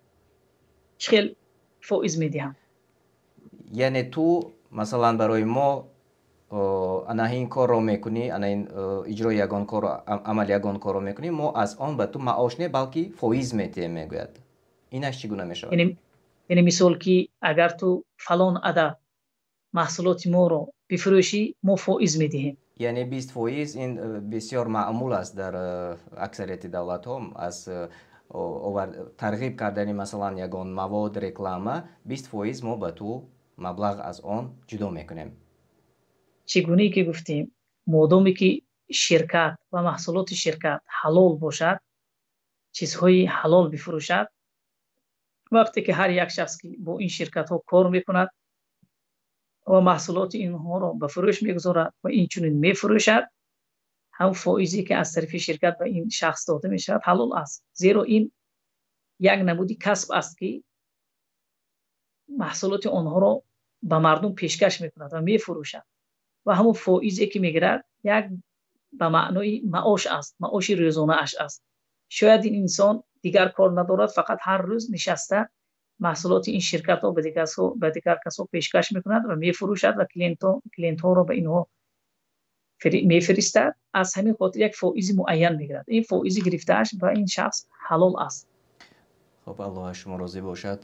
Чӣ хел фоиз медиҳам? Яъне ту масалан барои мо ана ин корро мекунӣ, ана ин иҷрои ягон корро, амали ягон корро мекунӣ, мо аз он ба ту маош не, балки фоиз метиҳем, мегӯяд. Инаш чӣ гуна мешавад? Яъне мисол ки агар ту фалон адад маҳсулоти моро бифурӯшӣ, мо фоиз медиҳем. Яъне 20% ин бисёр маъмул аст дар аксарияти давлатҳо, аз тарғиб кардани, масалан, ягон мавод, реклама, 20% мо ба ту маблағ аз он ҷудо мекунем. Чӣ гунае ки гуфтем, модоме ки ширкат ва маҳсулоти ширкат ҳалол бошад, чизҳои ҳалол бифурӯшад, вақте ки ҳар як шахс ки бо ин ширкатҳо кор мекунад ва маҳсулоти инҳоро ба фурӯш мегузорад ва ин чунин мефурӯшад, ҳам фоизе ки аз тарафи ширкат ба ин шахс дода мешавад ҳалол аст. Зеро ин як намуди касб аст ки маҳсулоти онҳоро ба мардум пешкаш мекунад ва мефурӯшад ва ҳамон фоизе ки мегирад як ба маънои маош аст, маоши рӯзонааш аст. Шояд ин инсон дигар кор надорад, фақат ҳар рӯз нишаста маҳсулоти ин ширкатро ба дигар касо пешкаш мекунад ва мефурӯшад ва клиентҳоро ба инҳо мефиристад. Аз ҳамин хотир як фоизи муайян мегирад. Ин фоизи гирифтааш ба ин шахс ҳалол аст. Хуб, Аллоҳ аз шумо розӣ бошад.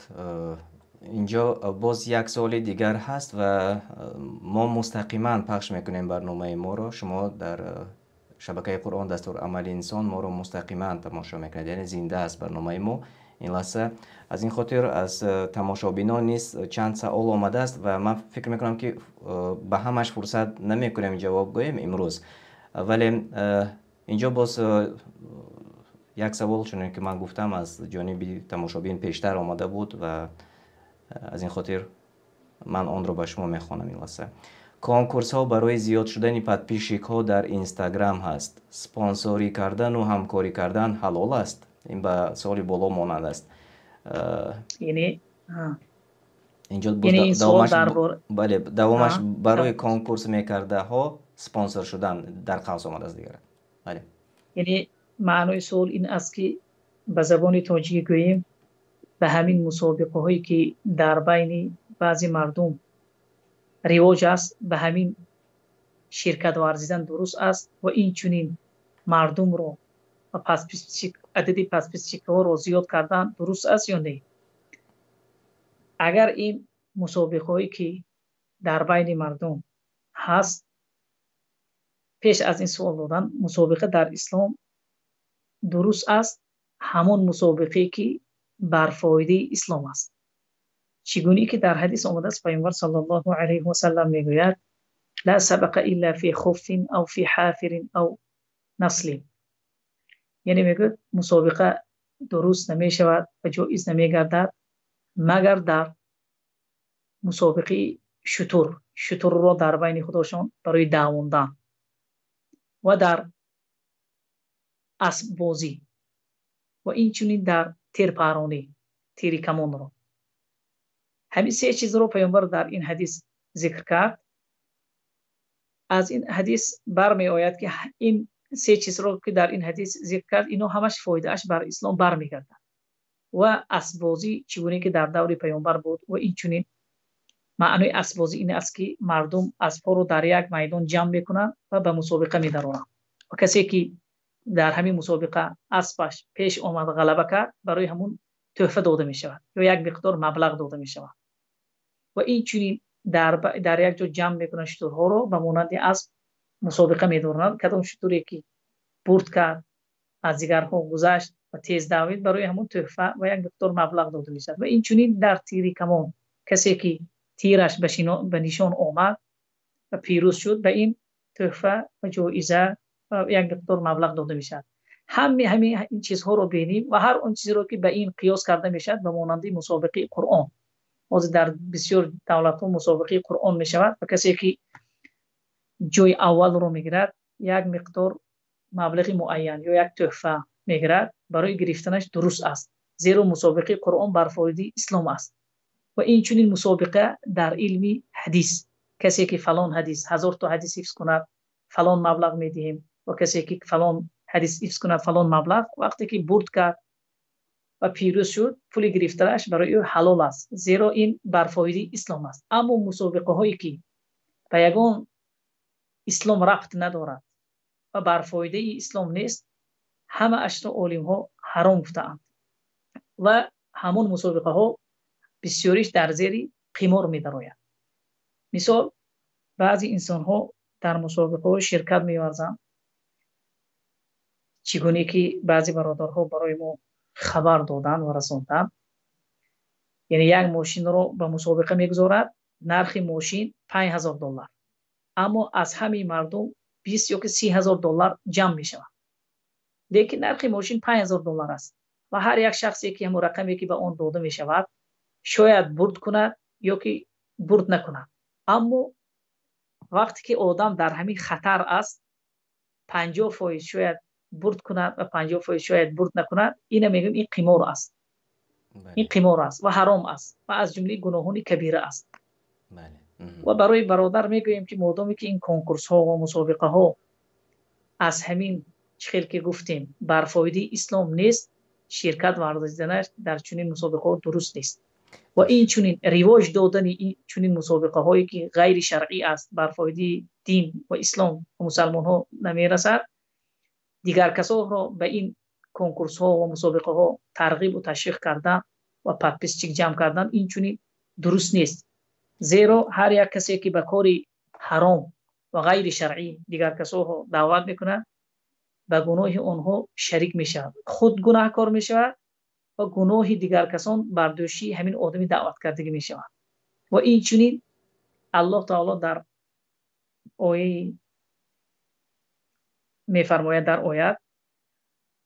Инҷо боз як суоли дигар ҳаст ва мо мустақиман пахш мекунем барномаи моро. Шумо дар шабакаи Қуръон дастур амали инсон моро мустақиман тамошо мекунед, яъне зинда аст барномаи мо ин лаҳза. Аз ин хотир аз тамошобинон низ чанд савол омадааст ва ман фикр мекунам, ки ба ҳамаш фурсат намекунем ҷавоб гӯем имрӯз, вале инҷо боз як савол, чуне ки ман гуфтам, аз ҷониби тамошобин пештар омада буд ва аз ин хотир ман онро ба шумо мехонам ин лаҳза. Конкурсҳо барои зиёд шудани подписчикҳо дар Инстаграм ҳаст. Спонсорӣ кардану ҳамкорӣ кардан ҳалол аст? Ин ба суоли боло монанд аст. Яъне инҷо бале, давомаш барои конкурс мекардаҳо спонсор шудан дар қавс омадааст дигар. Бале. Яъне маънои суол ин аст, ки ба забони тоҷикӣ гӯем, ба ҳамин мусобиқаҳое ки дар байни баъзе мардум ривоҷ аст, ба ҳамин ширкат варзидан дуруст аст ва инчунин мардумро ва адади подписчикҳоро зиёд кардан дуруст аст ё не? Агар ин мусобиқаҳое ки дар байни мардум ҳаст, пеш аз ин суол додан, мусобиқа дар ислом дуруст аст, ҳамон мусобиқае ки бар фоидаи ислом аст. Чӣ гунае ки дар ҳадис омадааст, Паёмбар саллаллоҳу алайҳи васаллам мегӯяд: ла сабақа илла фи хуффин ав фи ҳофирин ав наслин. Яъне мегӯяд, мусобиқа дуруст намешавад ва ҷоиз намегардад магар дар мусобиқаи шутур, шутурро дар байни худошон барои давондан ва дар аспбозӣ ва инчунин дар тирпаронӣ, тири камонро. Ҳамин се чизро Паёмбар дар ин ҳадис зикр кард. Аз ин ҳадис бармеояд, ки ин се чизро ки дар ин ҳадис зикр кард, ино ҳамаш фоидааш бар ислом бармегардад. Ва аспбозӣ чӣ гуна ки дар даври Паёмбар буд ва инчунин маънои аспбозӣ ин аст, ки мардум аспҳоро дар як майдон ҷамъ мекунанд ва ба мусобиқа медаронанд ва касе ки дар ҳамин мусобиқа аспаш пеш омад, ғалаба кард, барои ҳамун тӯҳфа дода мешавад ё як миқдор маблағ дода мешавад. Ва инчунин дар як ҷо ҷамъ мекунанд шутурҳоро, ба монанди асп мусобиқа медоранд. Кадом шутуре ки бурд кард, аз дигарҳо гузашт ва тез давид, барои ҳамун тӯҳфа ва як миқдор маблағ дода мешавад. Ва инчунин дар тири камон касе ки тираш ба нишон омад ва пирӯз шуд, ба ин тӯҳфа ва ҷоиза ва як миқдор маблағ дода мешавад. Ҳамаи ин чизҳоро бинем ва ҳар он чизеро ки ба ин қиёс карда мешавад, ба монанди мусобиқаи Қуръон. Ҳозир дар бисёр давлатҳо мусобиқаи Қуръон мешавад ва касе ки ҷои аввалро мегирад, як миқдор маблағи муайян ё як тӯҳфа мегирад, барои гирифтанаш дуруст аст. Зеро мусобиқаи Қуръон бар фоидаи ислом аст. Ва инчунин мусобиқа дар илми ҳадис. Касе ки фалон ҳадис, 1000 то ҳадис ҳифз кунад, фалон маблағ медиҳем, ва касе ки фалон ҳадис ҳифз кунад, фалон маблағ. Вақте ки бурд кард ва пирӯз шуд, пули гирифтанаш барои ӯ ҳалол аст, зеро ин бар фоидаи ислом аст. Аммо мусобиқаҳое ки ба ягон ислом рабт надорад ва бар фоидаи ислом нест, ҳамаашро олимҳо ҳаром гуфтаанд ва ҳамон мусобиқаҳо бисёриш дар зери қимор медарояд. Мисол, баъзе инсонҳо Дар мусобиқаҳо ширкат меварзанд, чӣ гуна ки баъзе бародарҳо барои мо хабар доданд ва расонданд, яъне як мошинро ба мусобиқа мегузорад, нархи мошин $5000, аммо аз ҳамаи мардум 20 ё $30,000 ҷамъ мешавад. Лекин нархи мошин $5000 аст ва ҳар як шахсе ки ҳамон рақаме ки ба он дода мешавад, шояд бурд кунад ё ки бурд накунад. Аммо вақте ки одам дар ҳамин хатар аст, 50% шояд бурд кунад ва 50% шояд бурд накунад, инро мегӯем ин қимор аст. Ин қимор аст ва ҳаром аст ва аз ҷумлаи гуноҳони кабира аст. Ва барои бародар мегӯем ки модоме ки ин конкурсҳо ва мусобиқаҳо аз ҳамин чӣ ки гуфтем бар фоидаи ислом нест, ширкат варзиданаш дар чунин мусобиқаҳо дуруст нест. Ва ин чунин ривоҷ додани ин чунин мусобиқаҳое ки ғайри шаръӣ аст, бар фоидаи дин ва ислом ва мусулмонҳо намерасад, дигар касонро ба ин конкурсҳо ва мусобиқаҳо тарғиб ва ташвиқ кардан ва подписчик ҷамъ кардан ин чунин дуруст нест. Зеро ҳар як касе ки ба кори ҳаром ва ғайри шаръӣ дигар касонро даъват мекунад, ба гуноҳи онҳо шарик мешавад, худ гунаҳкор мешавад ва гуноҳи дигар касон бар дӯши ҳамин одами даъваткардагӣ мешавад. Ва ин чунин Аллоҳ таъоло дар оя мефармояд, дар оят: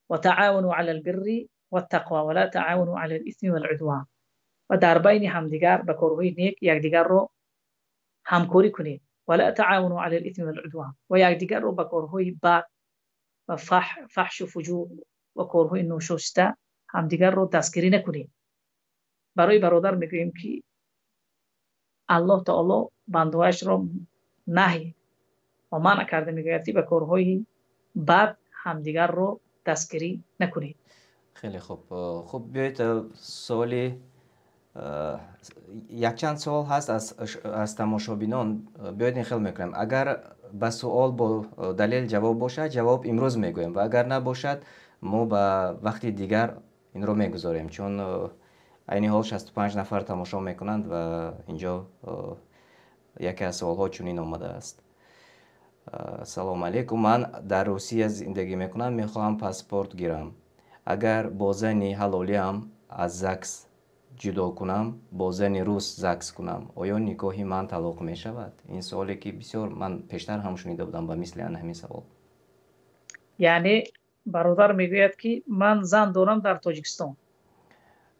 وتعاونوا على البر والتقوى ولا تعاونوا على الإثم والعدوان. Ва дар байни ҳамдигар ба корҳои нек якдигарро ҳамкорӣ кунед, ولا تعاونوا على الإثم والعدوان, ва якдигарро ба корҳои бад ва фаҳшу фуҷур ва корҳои ношоиста ҳамдигарро дастгирӣ накунед. Барои бародар мегӯем ки Аллоҳ таъоло бандаашро наҳй ва манъ карда, мегӯяд ки ба корҳои бад ҳамдигарро дастгирӣ накунед. Хеле хуб. Хуб, биёед саволе, якчанд савол ҳаст аз тамошобинон. Биёед ин хел мекунем: агар ба суол бо далел ҷавоб бошад, ҷавоб имрӯз мегӯем ва агар набошад, мо ба вақти дигар инро мегузорем, чун айни ҳол 65 нафар тамошо мекунанд ва инҷо яке аз саволҳо чунин омадааст: «Салому алейкум, ман дар Русия зиндагӣ мекунам, мехоҳам паспорт гирам. Агар бо зани ҳалолиам аз ЗАГС ҷудо кунам, бо зани рус ЗАГС кунам, оё никоҳи ман талоқ мешавад?» Ин суоле ки бисёр ман пештар ҳам шунида будам ба мисли ана ҳамин савол. Яъне бародар мегӯяд ки ман зан дорам дар Тоҷикистон,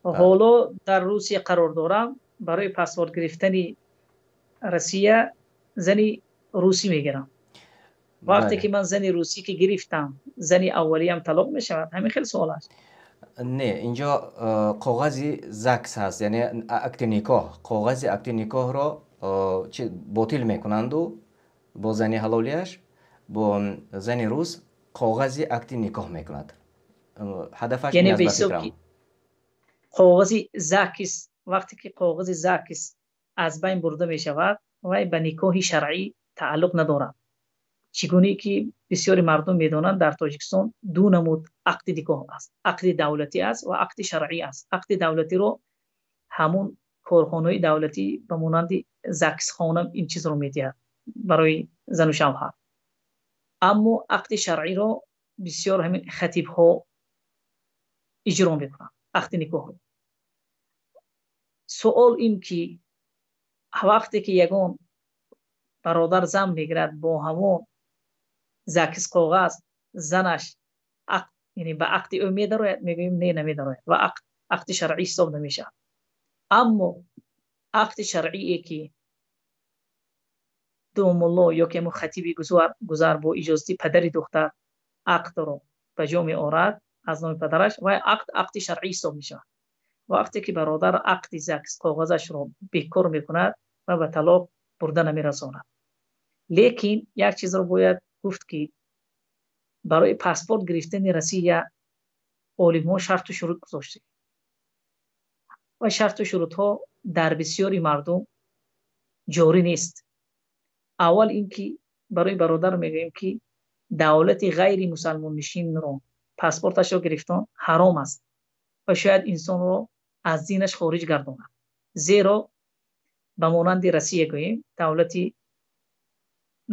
ҳоло дар Русия қарор дорам, барои паспорт гирифтани Россия зани русӣ мегирам. Вақте ки ман зани русӣ ки гирифтам, зани аввалиям талоқ мешавад? Ҳамин хел суол аст. Не, инҷо коғази ЗАГС ҳаст, яъне акти никоҳ. Коғази акти никоҳро чи ботил мекунанду бо зани ҳалолияш бо зани рус коғази акти никоҳ мекунад. Ҳадафаш ин Яъне аст, ба ба ҳисоб фикрам. ки коғази ЗАГС, вақте ки коғази ЗАГС аз байн бурда мешавад, вай ба никоҳи шаръӣ тааллуқ надорад. Чӣ гуна ки бисёри мардум медонанд, дар Тоҷикистон ду намуд ақди никоҳ аст: ақди давлатӣ аст ва ақди шаръӣ аст. Ақди давлатиро ҳамун корхонаҳои давлатӣ ба монанди ЗАГСхона ин чизро медиҳад барои зану шавҳар, аммо ақди шаръиро бисёр ҳамин хатибҳо иҷро мекунанд ақди никоҳро. Суол ин ки вақте ки ягон бародар зан мегирад, бо ҳамон ЗАГС коғаз занаш ақд, яъне ба ақди ӯ медарояд? Мегӯем, не, намедарояд ва ақди шаръӣ ҳисоб намешавад. Аммо ақди шаръие ки домулло ё ки ҳамон хатиби гузар бо иҷозати падари духтар ақдро ба ҷо меорад аз номи падараш, вай ақд ақди шаръӣ ҳисоб мешавад. Вақте ки бародар ақди ЗАГС коғазашро бекор мекунад ва ба талоқ бурда намерасонад. Лекин як чизро бояд гуфт ки барои паспорт гирифтани Россия олимҳо шарту шурут гузоштанд ва шарту шурутҳо дар бисёри мардум ҷорӣ нест. Аввал ин ки барои бародар мегӯем ки давлати ғайри мусалмоннишинро паспорташро гирифтан ҳаром аст ва шояд инсонро аз динаш хориҷ гардонад, зеро ба монанди Россия гӯем, давлати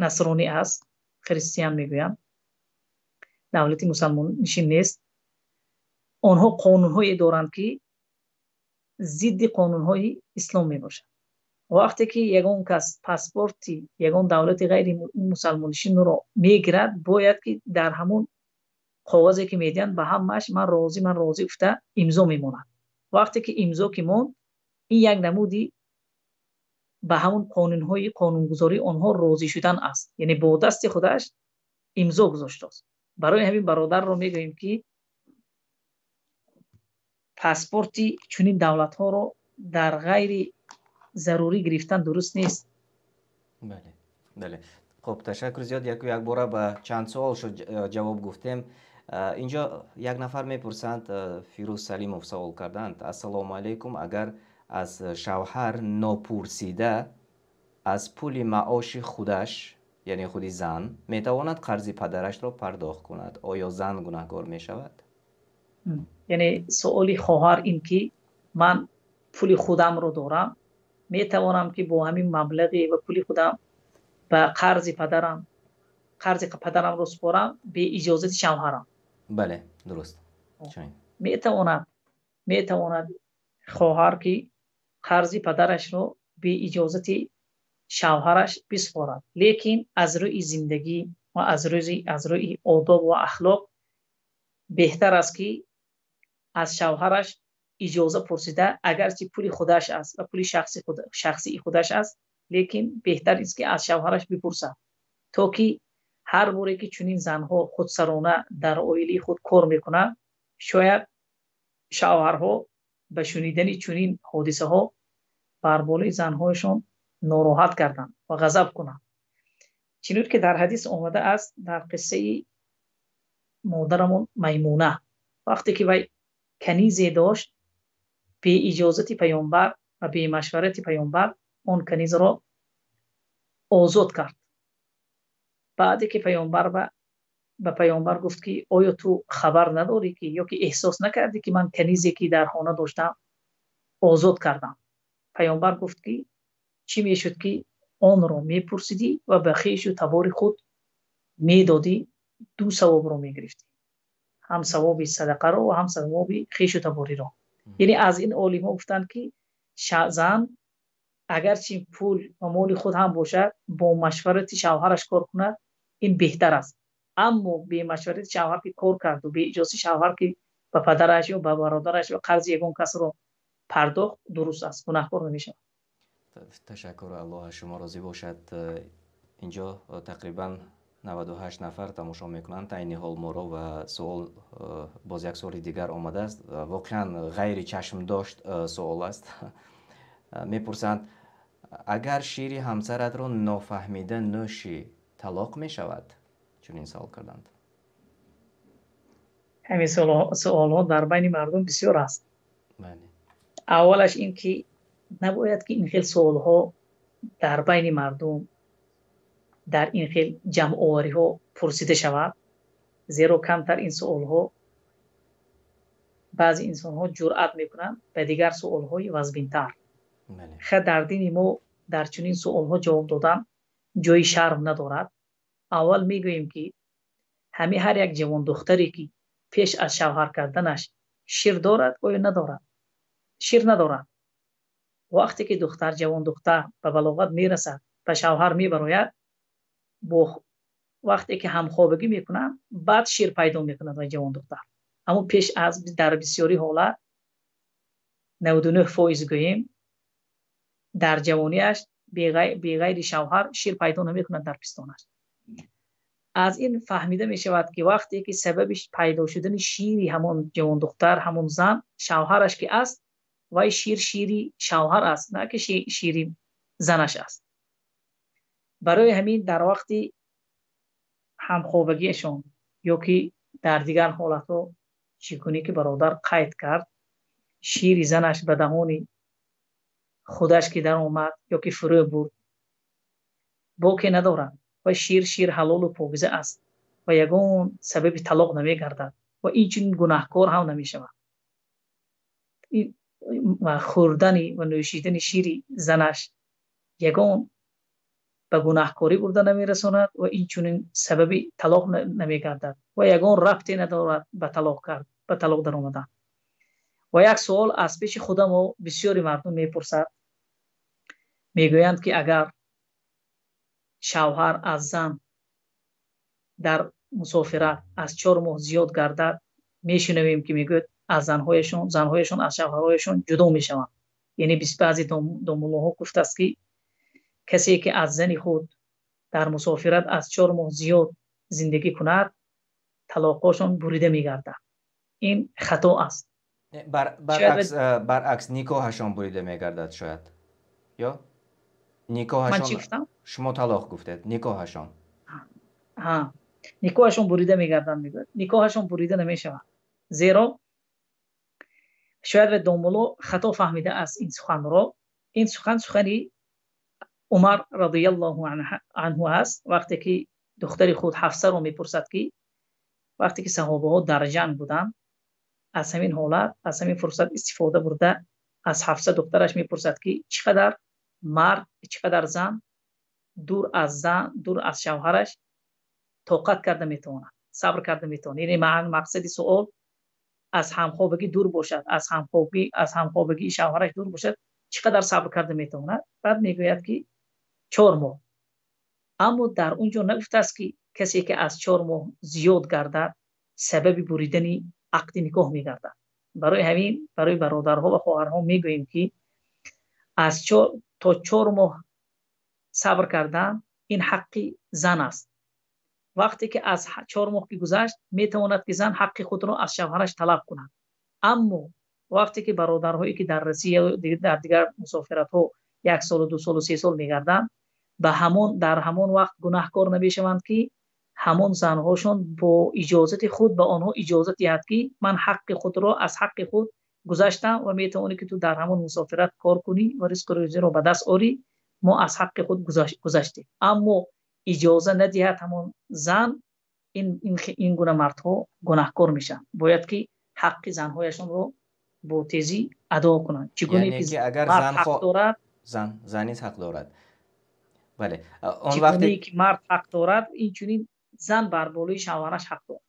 насронӣ аст, христиан мегӯянд, давлати мусулмоннишин нест. Онҳо қонунҳое доранд, ки зидди қонунҳои ислом мебошад. Вақте ки ягон кас паспорти ягон давлати ғайри мусулмоннишинро мегирад, бояд ки дар ҳамон коғазе ки медиҳанд, ба ҳамааш ман розӣ, ман розӣ гуфта имзо мемонад. Вақте ки имзо ки монд, ин як намуде ба ҳамон қонунҳои қонунгузории онҳо розӣ шудан аст. Яъне бо дасти худаш имзо гузоштааст. Барои ҳамин бародарро мегӯем, ки паспорти чунин давлатҳоро дар ғайри зарурӣ гирифтан дуруст нест. Бале, бале. Хуб, ташаккур зиёд. Яку якбора ба чанд савол шуд ҷавоб гуфтем. Инҷо як нафар мепурсанд, Фирӯз Салимов савол карданд: Ассалому алайкум, агар аз шавҳар нопурсида аз пули маоши худаш, яъне худи зан, метавонад қарзи падарашро пардохт кунад, оё зан гунаҳкор мешавад? Яъне саволи хоҳар ин ки ман пули худамро дорам, метавонам ки бо ҳамин маблағ ва пули худам ба қарзи падарам, қарзи падарамро супорам бе иҷозати шавҳарам. Бале, дуруст. Чунин. Метавонад хоҳар ки қарзи падарашро бе иҷозати шавҳараш бисупорад. Лекин аз рӯи зиндагӣ ва аз рӯи одоб ва ахлоқ беҳтар аст ки аз шавҳараш иҷоза пурсида, агарчи пули худаш аст ва пули шахсии худ, шахсии худаш аст, лекин беҳтар аст ки аз шавҳараш бипурсад, то ки ҳар боре ки чунин занҳо худсарона дар оилаи худ кор мекунанд, шояд шавҳарҳо ба шунидани чунин ҳодисаҳо бар болои занҳояшон нороҳат карданд ва ғазаб кунанд. Чунон ки дар ҳадис омада аст, дар қиссаи модарамон Маймуна, вақте ки вай канизе дошт, бе иҷозати паёмбар ва бе машварати паёмбар он канизро озод кард. Баъд ки паёмбар ба паёмбар гуфт ки оё ту хабар надорӣ ки ё ки эҳсос накардӣ ки ман канизе ки дар хона доштам озод кардам? Паёмбар гуфт ки чӣ мешуд ки онро мепурсидӣ ва ба хешу табори худ медодӣ, ду савобро мегирифтӣ, ҳам савоби садақаро ва ҳам савоби хешу табориро. Яъне аз ин олимҳо гуфтанд ки зан агарчи пул ва моли худ ҳам бошад, бо машварати шавҳараш кор кунад, ин беҳтар аст. Аммо бе машварати шавҳар ки кор кард ва бе иҷозати шавҳар ки ба падараш ё ба бародараш ё қарзи ягон касро пардохт, дуруст аст, гунаҳкор намешавад. Ташаккур, Аллоҳ аз шумо розӣ бошад. Инҷо тақрибан 98 нафар тамошо мекунанд айни ҳол моро ва савол боз як саволи дигар омадааст. Воқеан ғайри чашмдошт савол аст. Мепурсанд, агар шири ҳамсаратро нофаҳмида нӯшӣ, талоқ мешавад? Чунин савол карданд. Ҳамин саволҳо дар байни мардум бисёр аст. Бале. Аввалаш ин ки набояд ки ин хел саволҳо дар байни мардум дар ин хел ҷамъовариҳо пурсида шавад, зеро камтар ин саволҳо баъзе инсонҳо ҷуръат мекунанд ба дигар саволҳои вазнинтар. Бале. Дар дини мо дар чунин саволҳо ҷавоб додан ҷои шарм надорад. Аввал мегӯем ки ҳамин ҳар як ҷавон духтаре ки пеш аз шавҳар карданаш шир дорад ё надорад? Шир надорад. Вақте ки духтар, ҷавон духтар ба балоғат мерасад, ба шавҳар мебарояд, бо вақте ки ҳамхобагӣ мекунанд, баъд шир пайдо мекунад ва ҷавон духтар. Аммо пеш аз дар бисёри ҳолат 99% гӯем дар ҷавониаш бе ғайри шавҳар шир пайдо намекунад дар пистонаш. Аз ин фаҳмида мешавад ки вақте ки сабаби пайдо шудани шири ҳамон ҷавон духтар, ҳамон зан, шавҳараш ки аст, вай шир шири шавҳар аст, на ки шири занаш аст. Барои ҳамин дар вақти ҳамхобагиашон ё ки дар дигар ҳолатҳо чӣ гуна ки бародар қайд кард, шири занаш ба даҳони худаш ки даромад ё ки фурӯ бурд, боке надорад ва шир шир ҳалол ва покиза аст ва ягон сабаби талоқ намегардад ва ин чунин гунаҳкор ҳам намешавад. Ва хӯрдани ва нӯшидани шири занаш ягон Ба гунаҳкорӣ бурда намерасонад ва ин чунин сабаби талоқ намегардад ва ягон рабте надорад ба талоқ кард, ба талоқ даромадан. Ва як савол аз пеши худам ва бисёре мардум мепурсад, мегӯянд ки агар шавҳар аз зан дар мусофират аз 4 моҳ зиёд гардад, мешунавем ки мегӯяд аз занҳояшон, занҳояшон аз шавҳарҳояшон ҷудо мешаванд. Яъне баъзе домуллоҳо гуфтааст ки касе ки аз зани худ дар мусофират аз 4 моҳ зиёд зиндагӣ кунад, талоқашон бурида мегардад. Ин хато аст. Баръакс, баръакс, никоҳашон бурида мегардад шояд. Ё никоҳашон. Ман чӣ гуфтам? Шумо талоқ гуфтед, никоҳашон. Ҳа, никоҳашон бурида мегардад, мегӯяд. Никоҳашон бурида намешавад. Зеро шояд домулло хато фаҳмида аст ин суханро. Ин сухан сухани Умар радиаллоҳу анҳу аст, вақте ки духтари худ Ҳафсаро мепурсад ки вақте ки саҳобаҳо дар ҷанг буданд, аз ҳамин ҳолат, аз ҳамин фурсат истифода бурда аз Ҳафса духтараш мепурсад ки чӣ қадар мард, чӣ қадар зан дур аз зан, дур аз шавҳараш тоқат карда метавонад, сабр карда метавонад. Яъне мақсади суол аз ҳамхобагӣ дур бошад, аз ҳамхобагӣ, аз ҳамхобагии шавҳараш дур бошад, чӣ қадар сабр карда метавонад? Баъд мегӯяд ки 4 моҳ. Аммо дар он ҷо нагуфтааст ки касе ки аз 4 моҳ зиёд гардад сабаби буридани ақди никоҳ мегардад. Барои ҳамин барои бародарҳо ва хоҳарҳо мегӯем ки аз 4 то 4 моҳ сабр кардан ин ҳаққи зан аст. Вақте ки аз 4 моҳ ки гузашт, метавонад ки зан ҳаққи худро аз шавҳараш талаб кунад. Аммо вақте ки бародарҳое ки дар Русия ва дар дигар мусофиратҳо 1 сол ва 2 сол ва 3 сол мегарданд, ба ҳамон дар ҳамон вақт гунаҳкор намешаванд ки ҳамон занҳошон бо иҷозати худ ба онҳо иҷозат диҳад ки ман ҳаққи худро аз ҳаққи худ гузаштам ва метавонӣ ки ту дар ҳамон мусофират кор кунӣ ва ризқу рӯзиро ба даст орӣ, мо аз ҳаққи худ гузаштем. Аммо иҷоза надиҳад ҳамон зан, ин гуна мардҳо гунаҳкор мешаванд. Бояд ки ҳаққи занҳояшонро бо тезӣ адо кунанд. Чӣ гуна яъне ки ки агар мард зан ҳақ дорад, зан низ ҳақ дорад. Бале, он чӣ вақте гуна ки мард ҳақ дорад, инчунин зан бар болои шавҳараш ҳақ дорад.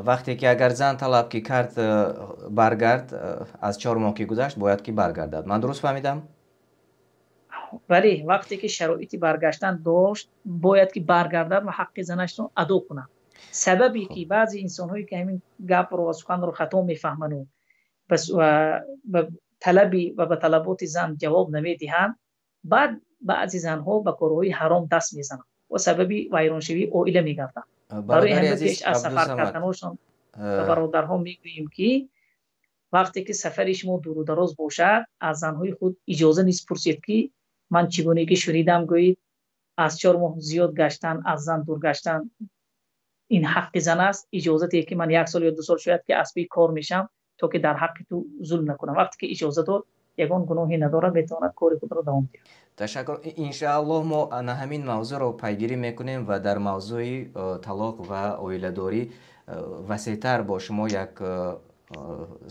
Вақте ки агар зан талаб ки кард, баргард, аз 4 моҳ ки гузашт, бояд ки баргардад. Ман дуруст фаҳмидам? Бале, вақте ки шароити баргаштан дошт, бояд ки баргардад ва ҳаққи занашро адо кунад. Сабабе ки баъзе инсонҳое ки ҳамин гапро ва суханро хато мефаҳманд ва ба талаби ва ба талаботи зан ҷавоб намедиҳанд, баъд баъзе занҳо ба корҳои ҳаром даст мезананд ва сабаби вайроншавии оила мегарданд. Барои Бародари ҳамин азиз пеш аз сафар Абдусамад, карданашон ба бародарҳо мегӯем ки вақте ки сафари шумо дуру дароз бошад, аз занҳои худ иҷоза низ пурсед ки ман чӣ гуна ки шунидам, гӯед аз 4 моҳ зиёд гаштан, аз зан дур гаштан ин ҳаққи зан аст. Иҷоза диҳед ки ман 1 сол ё 2 сол шояд ки аз пи кор мешам то ки дар ҳаққи ту зулм накунам. Вақте ки иҷоза дод, ягон гуноҳе надорад, метавонад кори худро давом диҳад. Ташаккур. Иншааллоҳ мо ана ҳамин мавзӯъро пайгирӣ мекунем ва дар мавзӯи талоқ ва оиладорӣ васеътар бо шумо як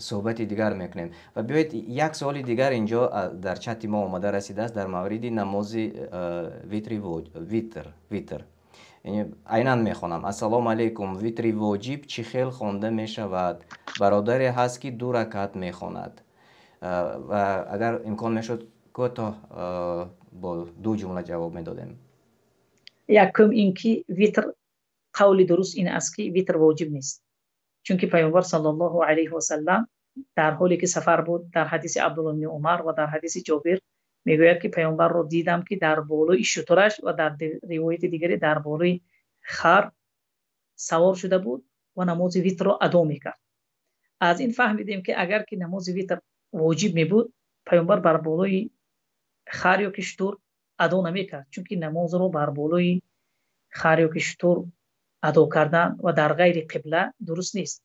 суҳбати дигар мекунем. Ва биёед як суоли дигар инҷо дар чати мо омада расидааст дар мавриди намози витри витр. Яъне айнан мехонам. Ассалому алайкум. Витри воҷиб чӣ хел хонда мешавад? Бародаре ҳаст ки 2 ракат мехонад. Ва агар имкон мешуд кӯтоҳ бо 2 ҷумла ҷавоб медодем. Якум ин ки витр, қавли дуруст ин аст ки витр воҷиб нест. Чунки Пайғамбар саллаллоҳу алайҳи васаллам дар ҳоле ки сафар буд, дар ҳадиси Абдуллоҳ ибни Умар ва дар ҳадиси Ҷобир мегӯяд ки Пайғамбарро дидам ки дар болои шутураш ва дар ривояти дигаре дар болои хар савор шуда буд ва намози витрро адо мекард. Аз ин фаҳмидем ки агар ки намози витр воҷиб мебуд, Пайғамбар бар болои хар ё ки шутур адо намекард, чунки намозро бар болои хар ё ки шутур адо кардан ва дар ғайри қибла дуруст нест.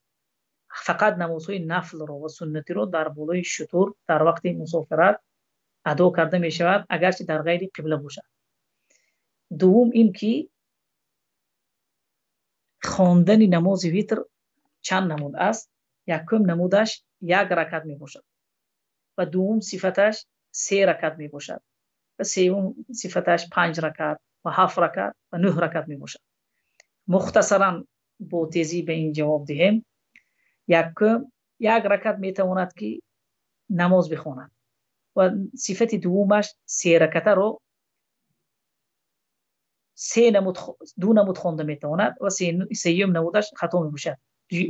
Фақат намозҳои нафлро ва суннатиро дар болои шутур дар вақти мусофират адо карда мешавад, агарчи дар ғайри қибла бошад. Дуввум ин ки хондани намози витр чанд намуд аст? Якум намудаш 1 ракат мебошад ва дуввум сифаташ 3 ракат мебошад ва севум сифаташ 5 ракат, ва 7 ракат ва 9 ракат мебошад. Мухтасаран бо тезӣ ба ин ҷавоб диҳем. Як ракат метавонад ки намоз бихонад ва сифати дуввумаш се ракатаро се намуд, ду намуд хонда метавонад ва сеюм намудаш хато мебошад.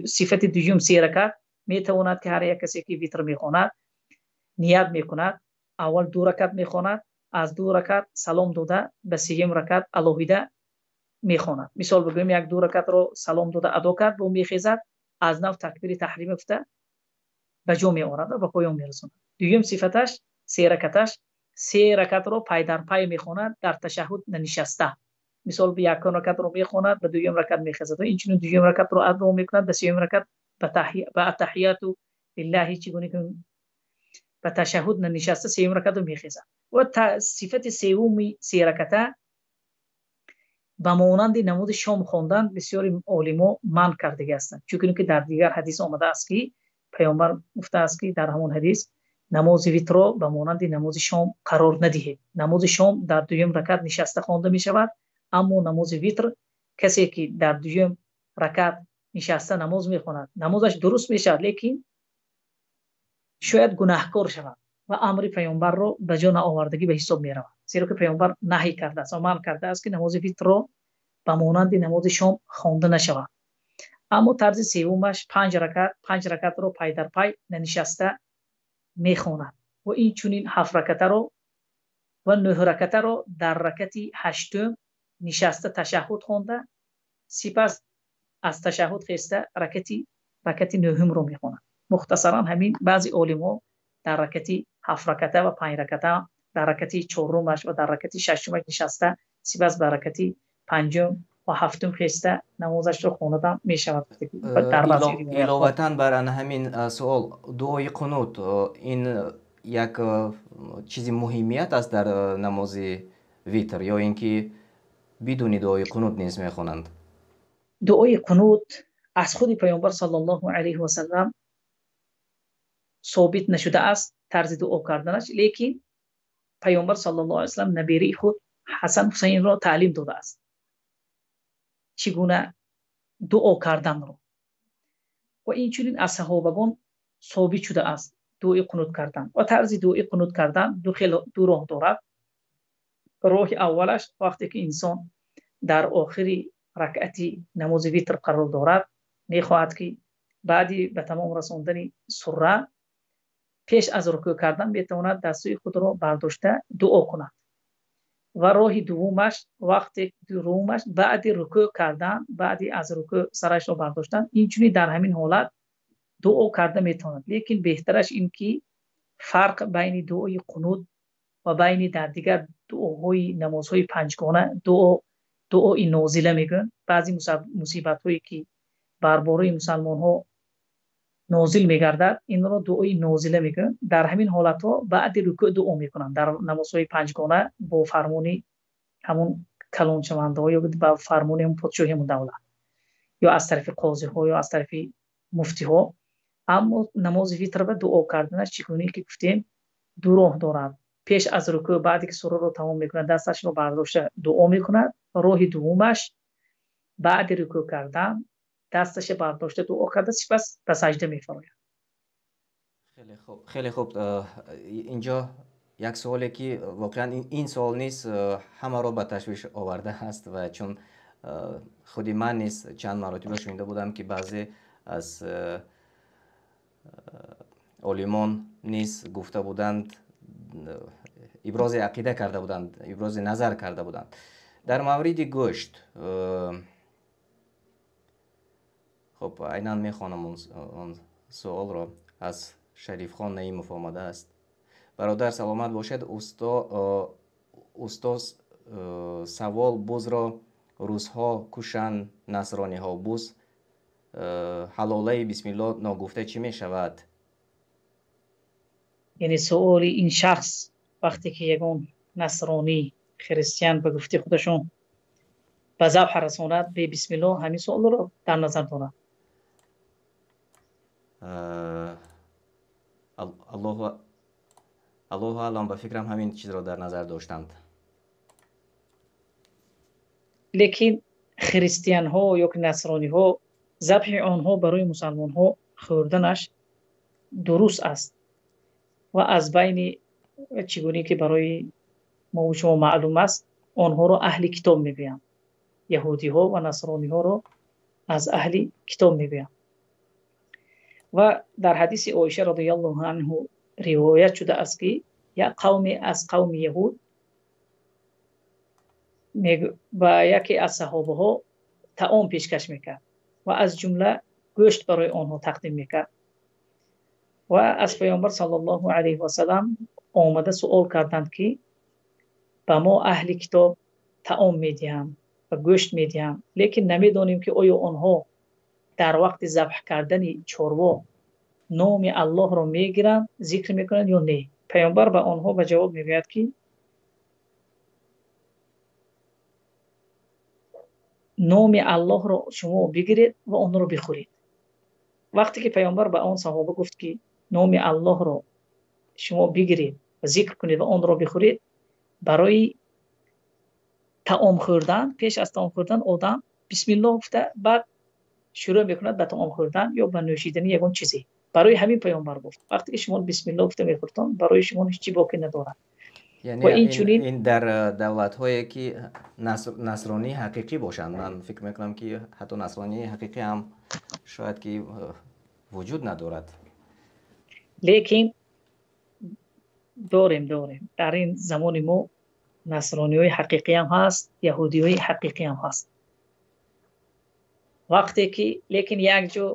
Сифати дуюм се ракат метавонад ки ҳар як касе ки витр мехонад ният мекунад, аввал ду ракат мехонад, аз ду ракат салом дода ба сеюм ракат алоҳида мехонад. Мисол бигӯем, як ду ракатро салом дода адо кард, бо мехезад, аз нав такбири таҳрима гуфта ба ҷо меорад ва ба поён мерасонад. Дуюм сифаташ се ракаташ се ракатро пай дар пай мехонад дар ташаҳҳуд нанишаста. Мисол якум ракатро мехонад, ба дуюм ракат мехезад ва инчунин дуюм ракатро адо мекунад, ба сеюм ракат ба аттаҳияту лиллаҳи чигуна ки ба ташаҳҳуд нанишаста сеюм ракатро мехезад. Ва сифати сеюми се раката ба монанди намози шом хондан бисёри олимо манъ кардагӣ ҳастанд, чунки ки дар дигар ҳадис омада аст ки паёмбар гуфтааст ки дар ҳамон ҳадис намози витрро ба монанди намози шом қарор надиҳед. Намози шом дар дуюм ракат нишаста хонда мешавад, аммо намози витр касе ки дар дуюм ракат нишаста намоз мехонад, намозаш дуруст мешавад, лекин шояд гунаҳкор шавад ва амри паёмбарро ба ҷо наовардагӣ ба ҳисоб меравад, зеро ки паёмбар наҳй кардааст ва манъ кардааст ки намози витрро ба монанди намози шом хонда нашавад. Аммо тарзи сеюмаш панҷ ракат, панҷ ракатро пай дар пай нанишаста мехонад ва инчунин ҳафт ракатаро ва нӯҳ ракатаро дар ракати ҳаштум нишаста ташаҳҳуд хонда, сипас аз ташаҳҳуд хеста ракати нӯҳумро мехонад. Мухтасаран ҳамин баъзе олимҳо дар ракати ҳафт раката ва панҷ раката, дар ракати чорумаш ва дар ракати шашумаш нишаста, сипас ба ракати панҷум ва ҳафтум хеста намозашро хонда мешавад. Иловатан бар ана ҳамин суол, дуои қунут ин як чизи муҳимият аст дар намози витр ё ин ки бидуни дуои қунут низ мехонанд? Дуои қунут аз худи паёмбар саллаллоҳу алайҳи васаллам собит нашудааст тарзи дуо карданаш, лекин паёмбар саллаллоҳу алайҳи васаллам набираи худ Ҳасан Ҳусайнро таълим додааст чӣ гуна дуо карданро ва инчунин аз саҳобагон собит шудааст дуои қунут кардан. Ва тарзи дуои қунут кардан ду роҳ дорад. Роҳи аввалаш вақте ки инсон дар охири ракъати намози витр қарор дорад, мехоҳад ки баъди ба тамом расондани сура пеш аз рукӯъ кардан метавонад дастҳои худро бардошта дуо кунад. Ва роҳи дуввумаш вақте дуввумаш баъди рукӯъ кардан, баъди аз рукӯъ сарашро бардоштан, инчунин дар ҳамин ҳолат дуо карда метавонад. Лекин беҳтараш ин ки фарқ байни дуои қунут ва байни дар дигар дуоҳои намозҳои панҷгона дуои нозила мегӯянд. Баъзе мусибатҳое ки бар бораи мусалмонҳо нозил мегардад, инро дуои нозила мегӯянд. Дар ҳамин ҳолатҳо баъди рукӯъ дуо мекунанд дар намозҳои панҷгона бо фармони ҳамон калоншавандаҳо ё ба фармони ҳамон подшоҳи ҳамон давлат ё аз тарафи қозиҳо ё аз тарафи муфтиҳо. Аммо намози витр ба дуо карданаш чӣ гуна ки гуфтем ду роҳ дорад. Пеш аз рукӯъ баъде ки сураро тамом мекунад дасташро бардошта дуо мекунад. Роҳи дуввумаш баъди рукӯъ кардан дасташро бардошта дуо карда сипас ба саҷда мефарояд. Хеле хуб, хеле хуб. Инҷо як суоле ки воқеан ин суол низ ҳамаро ба ташвиш овардааст ва чун худи ман низ чанд маротиба шунида будам ки баъзе аз олимон низ гуфта буданд, ибрози ақида карда буданд, ибрози назар карда буданд дар мавриди гӯшт. Хуб, айнан мехонам он суолро аз Шарифхон Наимов омадааст. Бародар саломат бошед, устоз, савол: бузро русҳо кушанд, насрониҳо буз ҳалолаи бисмилло ногуфта чӣ мешавад? Яъне суоли ин шахс вақте ки ягон насронӣ христиан ба гуфти худашон ба забҳ расонад бе бисмилло, ҳамин суолро дар назар дорад. Аллоҳу аълам, ба фикрам ҳамин чизро дар назар доштанд. Лекин христианҳо ё ки насрониҳо, забҳи онҳо барои мусулмонҳо хӯрданаш дуруст аст ва аз байни чигуна ки барои мо ва шумо маълум аст, онҳоро аҳли китоб мегӯянд. Яҳудиҳо ва насрониҳоро аз аҳли китоб мегӯянд. Ва дар ҳадиси Оиша розияллоҳу анҳо ривоят шудааст, ки як қавме аз қавми яҳуд ба яке аз саҳобаҳо таом пешкаш мекард ва аз ҷумла гӯшт барои онҳо тақдим мекард. Ва аз Паёмбар саллаллоҳу алайҳи васаллам омада савол карданд, ки ба мо аҳли китоб таом медиҳанд ва гӯшт медиҳанд, лекин намедонем, ки оё онҳо дар вақти забҳ кардани чорво номи Аллоҳро мегиранд, зикр мекунанд ё не? Паёмбар ба онҳо ба ҷавоб мегӯяд, ки номи Аллоҳро шумо бигиред ва онро бихӯред. Вақте ки Паёмбар ба он саҳоба гуфт, ки номи Аллоҳро шумо бигиред ва зикр кунед ва онро бихӯред, барои таом хӯрдан, пеш аз таом хӯрдан одам бисмиллоҳ гуфта, баъд шурӯъ мекунад ба таом хӯрдан ё ба нӯшидани як чизе. Барои ҳамин Паёмбар гуфт: вақте ки шумо бисмиллоҳ гуфта мехӯред, барои шумо ҳеҷ боке надорад. Яъне ва ин чунин ин дар давлатҳое ки насронии ҳақиқӣ бошанд, ман фикр мекунам, ки ҳатто насронии ҳақиқӣ ҳам шояд ки вуҷуд надорад. Лекин дорем. Дар ин замони мо насрониҳои ҳақиқӣ ҳам ҳаст, яҳудиҳои ҳақиқӣ ҳам ҳаст. Вақте ки лекин як ҷо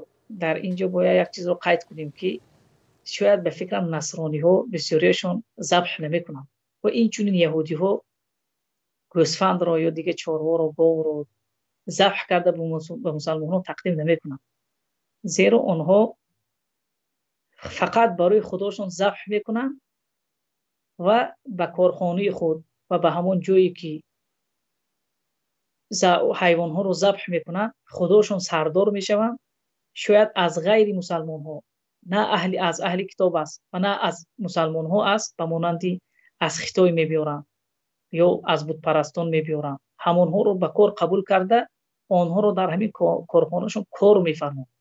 дар инҷо бояд як чизро қайд кунем, ки шояд ба фикрам насрониҳо бисёриашон забҳ намекунанд ва ин чунин яҳудиҳо гӯсфандро ё дигар чорворо, говро забҳ карда ба мусулмонҳо тақдим намекунанд. Зеро онҳо фақат барои худашон забҳ мекунанд ва ба корхонаи худ ва ба ҳамон ҷое ки ҳайвонҳоро забҳ мекунанд, худашон сардор мешаванд. Шояд аз ғайри мусулмонҳо, на аҳли аз аҳли китоб аст ва на аз мусулмонҳо аст, ба монанди аз Хитой меоваранд ё аз бутпарастон меоваранд. Ҳамонҳоро ба кор қабул карда, онҳоро дар ҳамин корхонаашон кор мефармоянд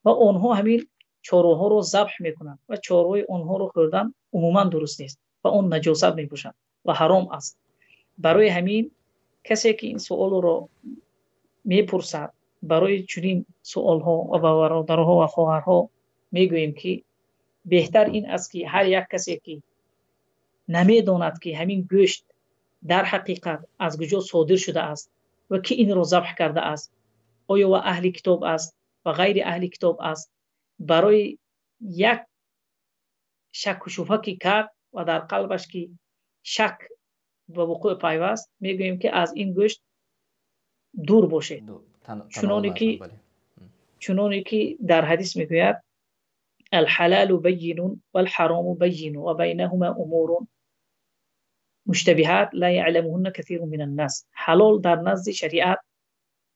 ва онҳо ҳамин чорвоҳоро забҳ мекунанд ва чорвои онҳоро хӯрдан умуман дуруст нест ва он наҷосат мепӯшад ва ҳаром аст. Барои ҳамин касе ки ин саволро мепурсад, барои чунин саволҳо ва ба бародарҳо ва хоҳарҳо мегӯем, ки беҳтар ин аст, ки ҳар як касе ки намедонад, ки ҳамин гӯшт дар ҳақиқат аз куҷо содир шудааст ва кӣ инро забҳ кардааст, оё ва аҳли китоб аст ва ғайри аҳли китоб аст, барои як шак ва шубҳа ки кард ва дар қалбаш ки шак ба вуқӯъ пайваст, мегӯем, ки аз ин гӯшт дур бошед. Чуноне ки дар ҳадис мегӯяд: الحلال بين والحرام بين وبينهما امور مشتبهات لا يعلمهن كثير من الناس. ҳалол дар назди шариат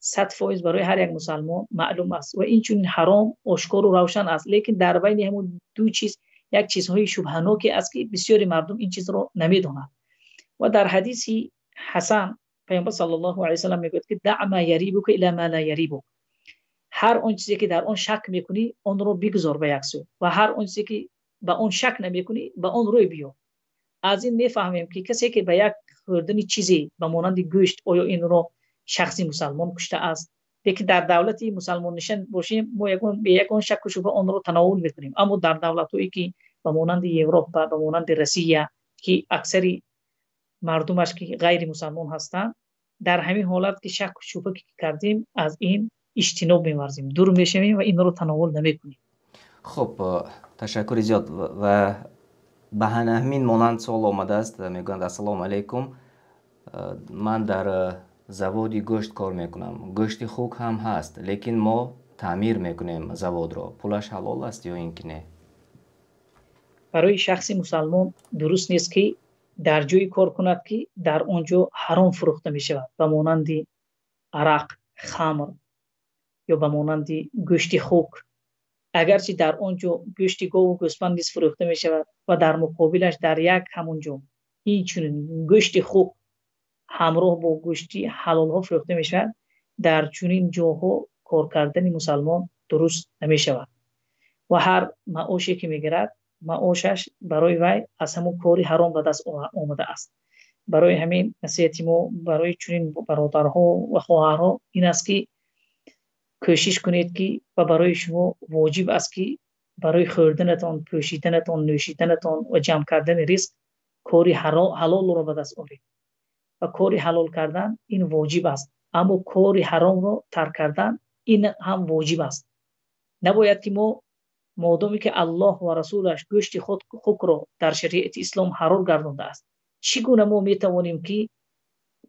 100% барои ҳар як мусулмон маълум аст ва ин чунин ҳаром ошкор ва равшан аст, лекин дар байни ҳамон ду чиз як чизҳои шубҳаноке аст, ки бисёре мардум ин чизро намедонанд. Ва дар ҳадиси ҳасан Паёмбар саллаллоҳу алайҳи васаллам мегӯяд, ки دع ما يريبك إلى ما لا يريبك. Ҳар он чизе ки дар он шак мекунӣ, онро бигузор ба як сӯ ва ҳар он чизе ки ба он шак намекунӣ, ба он рӯй биё. Аз ин мефаҳмем, ки касе ки ба як хӯрдани чизе ба монанди гӯшт, оё инро шахси мусулмон куштааст, лекин дар давлати мусулмоннишин бошем, мо ягон шак ва шубҳа онро тановул мекунем. Аммо дар давлатҳое ки ба монанди Аврупо, ба монанди Русия, ки аксари мардумаш ки ғайри мусулмон ҳастанд, дар ҳамин ҳолат ки шак ва шубҳа ки кардем, аз ин иҷтиноб меварзем, дур мешавем ва инро тановул намекунем. Хуб, ташаккури зиёд. Ва ба ҳамин монанд савол омадааст, мегӯянд: ассалому алайкум, ман дар заводи гӯшт кор мекунам, гӯшти хук ҳам ҳаст, лекин мо таъмир мекунем заводро, пулаш ҳалол аст ё ин ки не? Барои шахси мусулмон дуруст нест, ки дар ҷое кор кунад, ки дар он ҷо ҳаром фурӯхта мешавад, ба монанди арақ, хамр ё ба монанди гӯшти хук. Агарчи дар он ҷо гӯшти гов ва гӯсфанд низ фурӯхта мешавад ва дар муқобилаш дар як ҳамон ҷо ин чунин гӯшти хук Ҳамроҳ бо гӯшти ҳалолҳо фурӯхта мешавад. Дар чунин ҷоҳо кор кардани мусулмон дуруст намешавад ва ҳар маоше ки мегирад, маошаш барои вай аз ҳамон кори ҳаром ба даст омадааст. Барои ҳамин насиҳати мо барои чунин бародарҳо ва хоҳарҳо ин аст, ки кӯшиш кунед, ки ва барои шумо воҷиб аст, ки барои хӯрданатон, пӯшиданатон, нӯшиданатон ва ҷамъ кардани ризқ кори ҳалолро ба даст оред ва кори ҳалол кардан ин воҷиб аст, аммо кори ҳаромро тарк кардан ин ҳам воҷиб аст. Набояд ки мо модоме ки Аллоҳ ва расулаш гӯшти хукро дар шариати ислом ҳаром гардондааст, чӣ гуна мо метавонем ки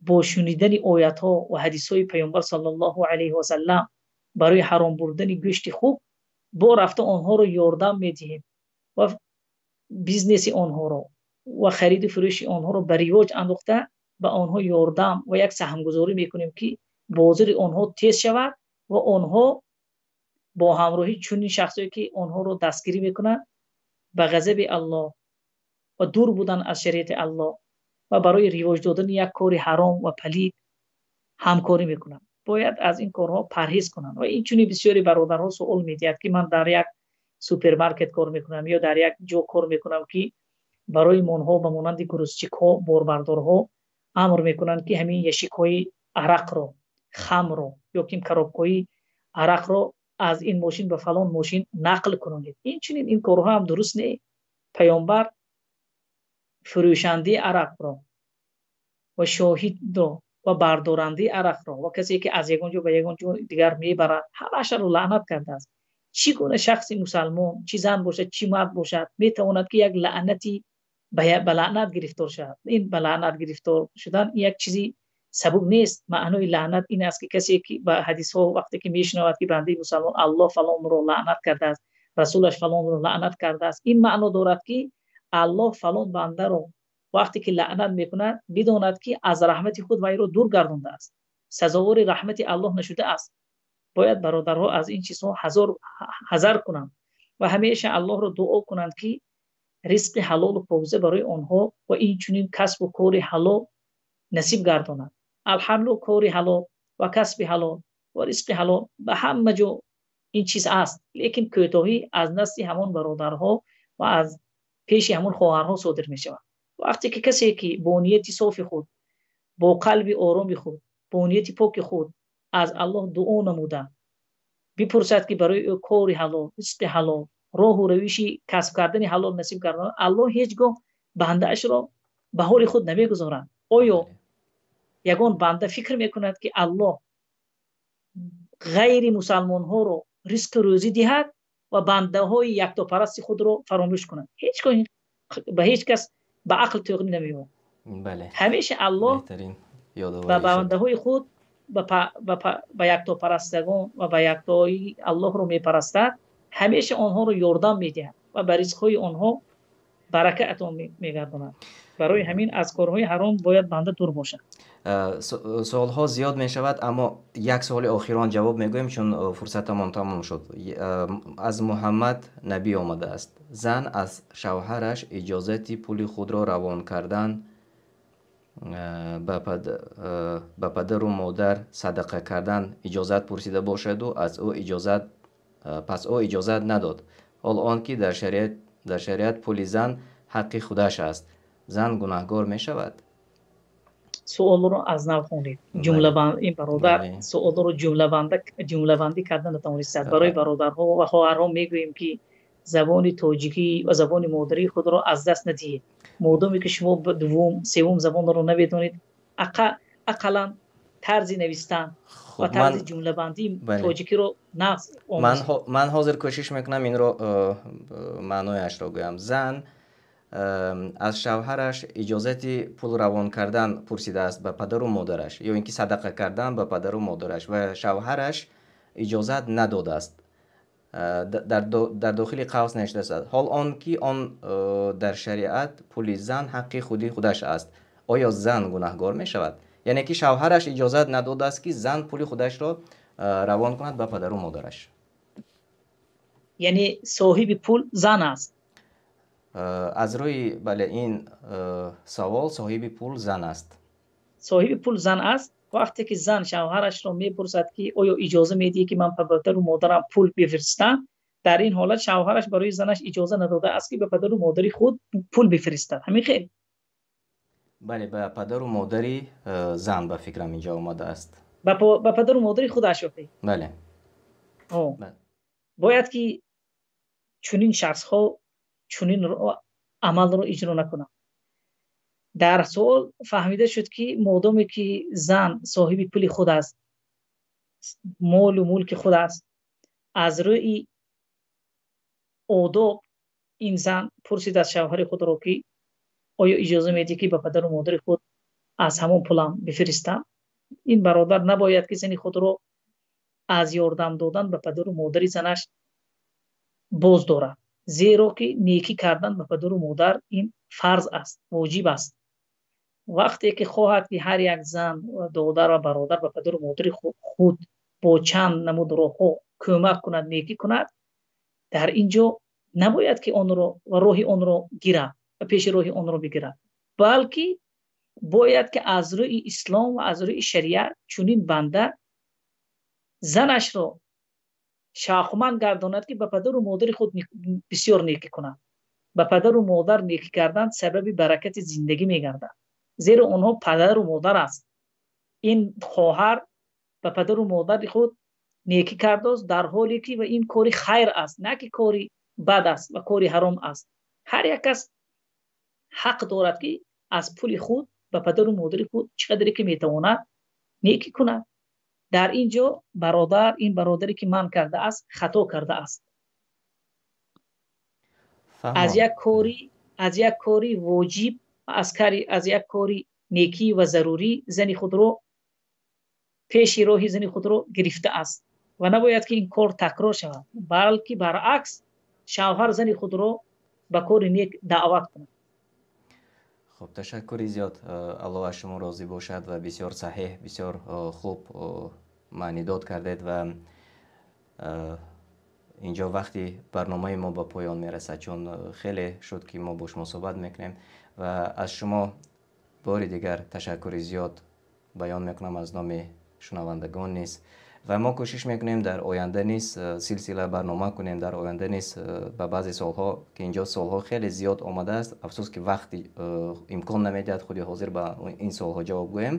бо шунидани оятҳо ва ҳадисҳои Паёмбар саллаллоҳу алайҳи васаллам барои ҳаром бурдани гӯшти хук бо рафта онҳоро ёрдам медиҳем ва бизнеси онҳоро ва хариду фурӯши онҳоро ба ривоҷ андохта ба онҳо ёрдам ва як саҳмгузорӣ мекунем, ки бозори онҳо тез шавад ва онҳо бо ҳамроҳии чунин шахсҳое ки онҳоро дастгирӣ мекунанд ба ғазаби Аллоҳ ва дур будан аз шариати Аллоҳ ва барои ривоҷ додани як кори ҳаром ва палид ҳамкорӣ мекунанд. Бояд аз ин корҳо парҳез кунанд. Ва ин чунин бисёре бародарҳо савол медиҳанд, ки ман дар як супермаркет кор мекунам ё дар як ҷо кор мекунам, ки барои онҳо ба монанди грузчикҳо, борбардорҳо амр мекунанд, ки ҳамин ящикҳои арақро, хамрро ё ки коробкаҳои арақро аз ин мошин ба фалон мошин нақл кунанд. Ин чунин ин корҳо ҳам дуруст нест. Паёмбар фурӯшандаи арақро ва шоҳидро ва бардорандаи арақро ва касе ки аз як ҷо ба як ҷои дигар мебарад, ҳамаашро лаънат кардааст. Чӣ гуна шахси мусулмон, чӣ зан бошад, чӣ мард бошад, метавонад ки як лаънате ба лаънат гирифтор шавад? Ин ба лаънат гирифтор шудан як чизе сабаб нест. Маънои лаънат ин аст, ки касе ки ба ҳадисҳо вақте ки мешунавад, ки банда мусулмон Аллоҳ фалонро лаънат кардааст, расулаш фалонро лаънат кардааст, ин маъно дорад, ки Аллоҳ фалон бандаро вақте ки лаънат мекунад, бидонад, ки аз раҳмати худ вайро дур гардондааст, сазовори раҳмати Аллоҳ нашудааст. Бояд бародарҳо аз ин чизҳо ҳазар кунанд ва ҳамеша Аллоҳро дуо кунанд, ки ризқи ҳалол ва покиза барои онҳо ва ин чунин касбу кори ҳалол насиб гардонад. Алҳамдулиллоҳ, кори ҳалол ва касби ҳалол ва ризқи ҳалол ба ҳама ҷо ин чиз аст, лекин кӯтоҳӣ аз назди ҳамон бародарҳо ва аз пеши ҳамон хоҳарҳо содир мешавад. Вақте ки касе ки бо нияти софи худ, бо қалби ороми худ, бо нияти поки худ аз Аллоҳ дуо намуда бипурсад, ки барои ӯ кори ҳалол, ризқи ҳалол, роҳу равиши касб кардани ҳалол насиб гардонад, Аллоҳ ҳеҷгоҳ бандаашро ба ҳоли худ намегузорад. Оё ягон банда фикр мекунад, ки Аллоҳ ғайри мусулмонҳоро ризқу рӯзӣ диҳад ва бандаҳои яктопарасти худро фаромӯш кунад? Ҳеҷгоҳ ба ҳеҷ кас ба ақл туғрӣ намеояд. Бале. Ҳамеша Аллоҳ ба бандаҳои худ, ба яктопарастагон ва ба яктои Аллоҳро мепарастад, ҳамеша онҳоро ёрдам медиҳад ва ба ризқҳои онҳо баракат ато мегардонад. Барои ҳамин аз корҳои ҳаром бояд банда дур бошад. Саволҳо зиёд мешавад, аммо як саволи охирон ҷавоб мегӯем, чун фурсатамон тамом шуд. Аз Муҳаммад Набӣ омадааст: зан аз шавҳараш иҷозати пули худро равон кардан ба падару модар садақа кардан иҷозат пурсида бошаду аз ӯ иҷозат пас ӯ иҷозат надод, ҳол он ки дар шариат пули зан ҳаққи худаш аст, зан гунаҳгор мешавад? Саволро аз нав хонед. Ҷумлабанд ин бародар саволро ҷумлабандӣ кардан натавонистааст. Барои бародарҳо ва хоҳарҳо мегӯем, ки забони тоҷикӣ ва забони модарии худро аз даст надиҳед. Модоме ки шумо дуввум, севум забонро намедонед, ақаллан тарзи навиштан ва тарзи ҷумлабандии тоҷикиро нағз омӯзед. Ман ҳозир кӯшиш мекунам инро маънояшро гӯям. Зан аз шавҳараш иҷозати пул равон кардан пурсидааст ба падару модараш ё ин ки садақа кардан ба падару модараш ва шавҳараш иҷозат надодааст. Дар дохили қавс навиштааст, ҳол он ки он дар шариат пули зан ҳаққи худи худаш аст, оё зан гунаҳгор мешавад? Яъне ки шавҳараш иҷозат надодааст, ки зан пули худашро равон кунад ба падару модараш. Яъне соҳиби пул зан аст. Аз рӯи бале ин савол соҳиби пул зан аст. Соҳиби пул зан аст. Вақте ки зан шавҳарашро мепурсад, ки оё иҷоза медиҳӣ, ки ман ба падару модарам пул бифиристам? Дар ин ҳолат шавҳараш барои занаш иҷоза надодааст, ки ба падару модари худ пул бифиристад. Ҳамин хайр. Бале, ба падару модари зан ба фикрам инҷо омадааст. Ба падару модари худаш охӣ. Бале. Бояд ки чунин шахсҳо чунин амалро иҷро накунанд. Дар савол фаҳмида шуд, ки модоме ки зан соҳиби пули худ аст, молу мулки худ аст, аз рӯи одоб ин зан пурсид аз шавҳари худро, ки оё иҷоза медиҳӣ, ки ба падару модари худ аз ҳамон пулам бифиристам? Ин бародар набояд ки зани худро аз ёрдам додан ба падару модари занаш боз дорад, зеро ки некӣ кардан ба падару модар ин фарз аст, воҷиб аст. Вақте ки хоҳад ки ҳар як зан ва додар ва бародар ба падару модари худ бо чанд намуд роҳҳо кӯмак кунад, некӣ кунад, дар инҷо набояд ки онро ва роҳи онро гирад ва пеши роҳи онро бигирад, балки бояд ки аз рӯи ислом ва аз рӯи шариат чунин банда занашро шавқманд гардонад, ки ба падару модари худ бисёр некӣ кунад. Ба падару модар некӣ кардан сабаби баракати зиндагӣ мегардад, зеро онҳо падару модар аст. Ин хоҳар ба падару модари худ некӣ кардааст, дар ҳоле ки ва ин кори хайр аст, на ки кори бад аст ва кори ҳаром аст. Ҳар як кас ҳақ дорад, ки аз пули худ ба падару модари худ чӣ қадре ки метавонад некӣ кунад. Дар инҷо бародар, ин бародаре ки ман кардааст, хато кардааст. Аз як кори воҷиб, аз як кори некӣ ва зарурӣ зани худро пеши роҳи зани худро гирифтааст ва набояд ки ин кор такрор шавад, балки баръакс шавҳар зани худро ба кори нек даъват кунад. Хуб, ташаккури зиёд. Аллоҳ аз шумо розӣ бошад ва бисёр саҳеҳ, бисёр хуб маънидод кардед ва инҷо вақти барномаи мо ба поён мерасад, чун хеле шуд ки мо бо шумо суҳбат мекунем ва аз шумо бори дигар ташаккури зиёд баён мекунам аз номи шунавандагон низ. Ва мо кӯшиш мекунем дар оянда низ силсила барнома кунем, дар оянда низ ба баъзе саволҳо, ки инҷо саволҳо хеле зиёд омадааст, афсӯс ки вақти имкон намедиҳад худи ҳозир ба ин саволҳо ҷавоб гӯем.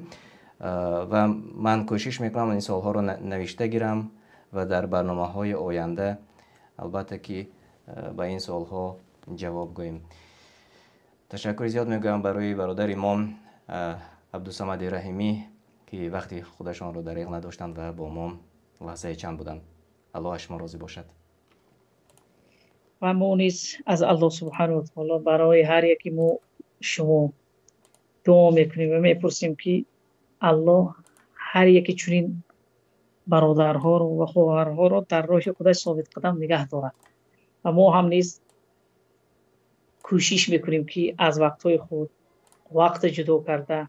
Ва ман кӯшиш мекунам ин саволҳоро навишта гирам ва дар барномаҳои оянда албатта ки ба ин саволҳо ҷавоб гӯем. Ташаккури зиёд мегӯям барои бародари мо Абдусамади Раҳимӣ, ки вақти худашонро дареғ надоштанд ва бо мо лаҳзаи чанд буданд. Аллоҳ аз шумо розӣ бошад. Ва мо низ аз Аллоҳ субҳонаҳу ва таъоло барои ҳар яки мо шумо дуо мекунем ва мепурсем, ки Аллоҳ ҳар яки чунин бародарҳоро ва хоҳарҳоро дар роҳи худаш собитқадам нигаҳ дорад. Ва мо ҳам низ кӯшиш мекунем, ки аз вақтҳои худ вақт ҷудо карда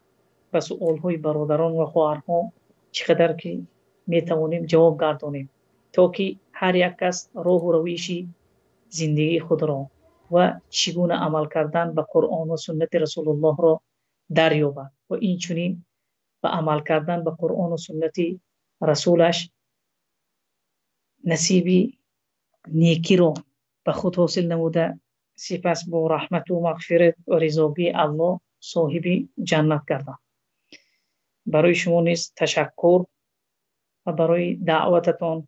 ба саволҳои бародарон ва хоҳарҳо чӣ қадар ки метавонем ҷавоб гардонем, то ки ҳар як кас роҳу равиши зиндагии худро ва чӣ гуна амал кардан ба Қуръон ва суннати Расулуллоҳро дарёбад ва инчунин ба амал кардан ба Қуръон ва суннати Расулаш насиби некиро ба худ ҳосил намуда, сипас бо раҳмат ва мағфират ва ризои Аллоҳ соҳиби ҷаннат гардад. Барои шумо низ ташаккур ва барои даъвататон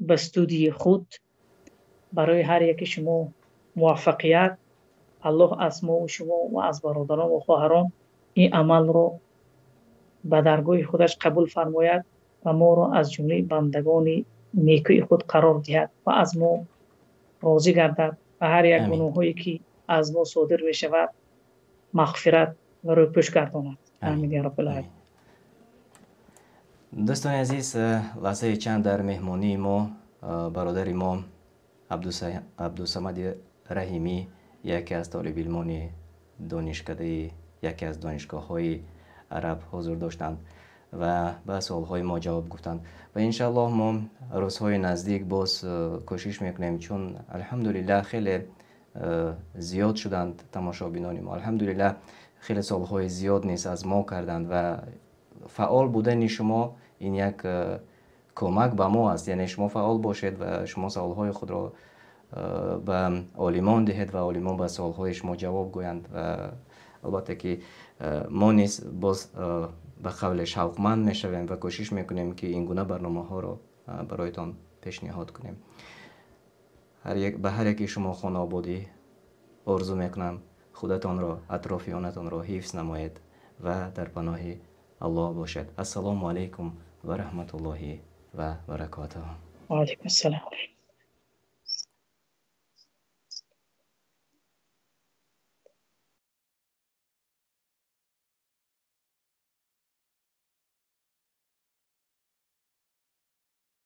ба студияи худ, барои ҳар яки шумо муваффақият. Аллоҳ аз мо ва шумо ва аз бародарон ва хоҳарон ин амалро ба даргоҳи худаш қабул фармояд ва моро аз ҷумлаи бандагони некӯи худ қарор диҳад ва аз мо розӣ гардад ва ҳар як гуноҳҳое ки аз мо содир мешавад мағфират ва рӯпӯш гардонад. Амин ё раббал оламин. Дӯстони азиз, лаҳзаи чанд дар меҳмонии мо бародари мо Абдусамади Раҳимӣ, яке аз толибилмони донишкадаи яке аз донишгоҳҳои араб ҳузур доштанд ва ба саволҳои мо ҷавоб гуфтанд. Ва иншааллоҳ мо рӯзҳои наздик боз кӯшиш мекунем, чун алҳамдулиллаҳ хеле зиёд шуданд тамошобинони мо. Алҳамдулиллаҳ Хеле саволҳои зиёд низ аз мо карданд ва фаъол будани шумо ин як кӯмак ба мо аст. Яъне шумо фаъол бошед ва шумо саволҳои худро ба олимон диҳед ва олимон ба саволҳои шумо ҷавоб гӯянд ва албатта ки мо низ боз ба қавле шавқманд мешавем ва кӯшиш мекунем, ки ин гуна барномаҳоро барояттон пешниҳод кунем. Ҳар як ба ҳар яки шумо хонаободӣ орзу мекунам. Худатонро, атрофиёнатонро ҳифз намоед ва дар паноҳи Аллоҳ бошед. Ассалому алайкум ва раҳматуллоҳи ва баракотуҳ. Ва алайкум ассалом.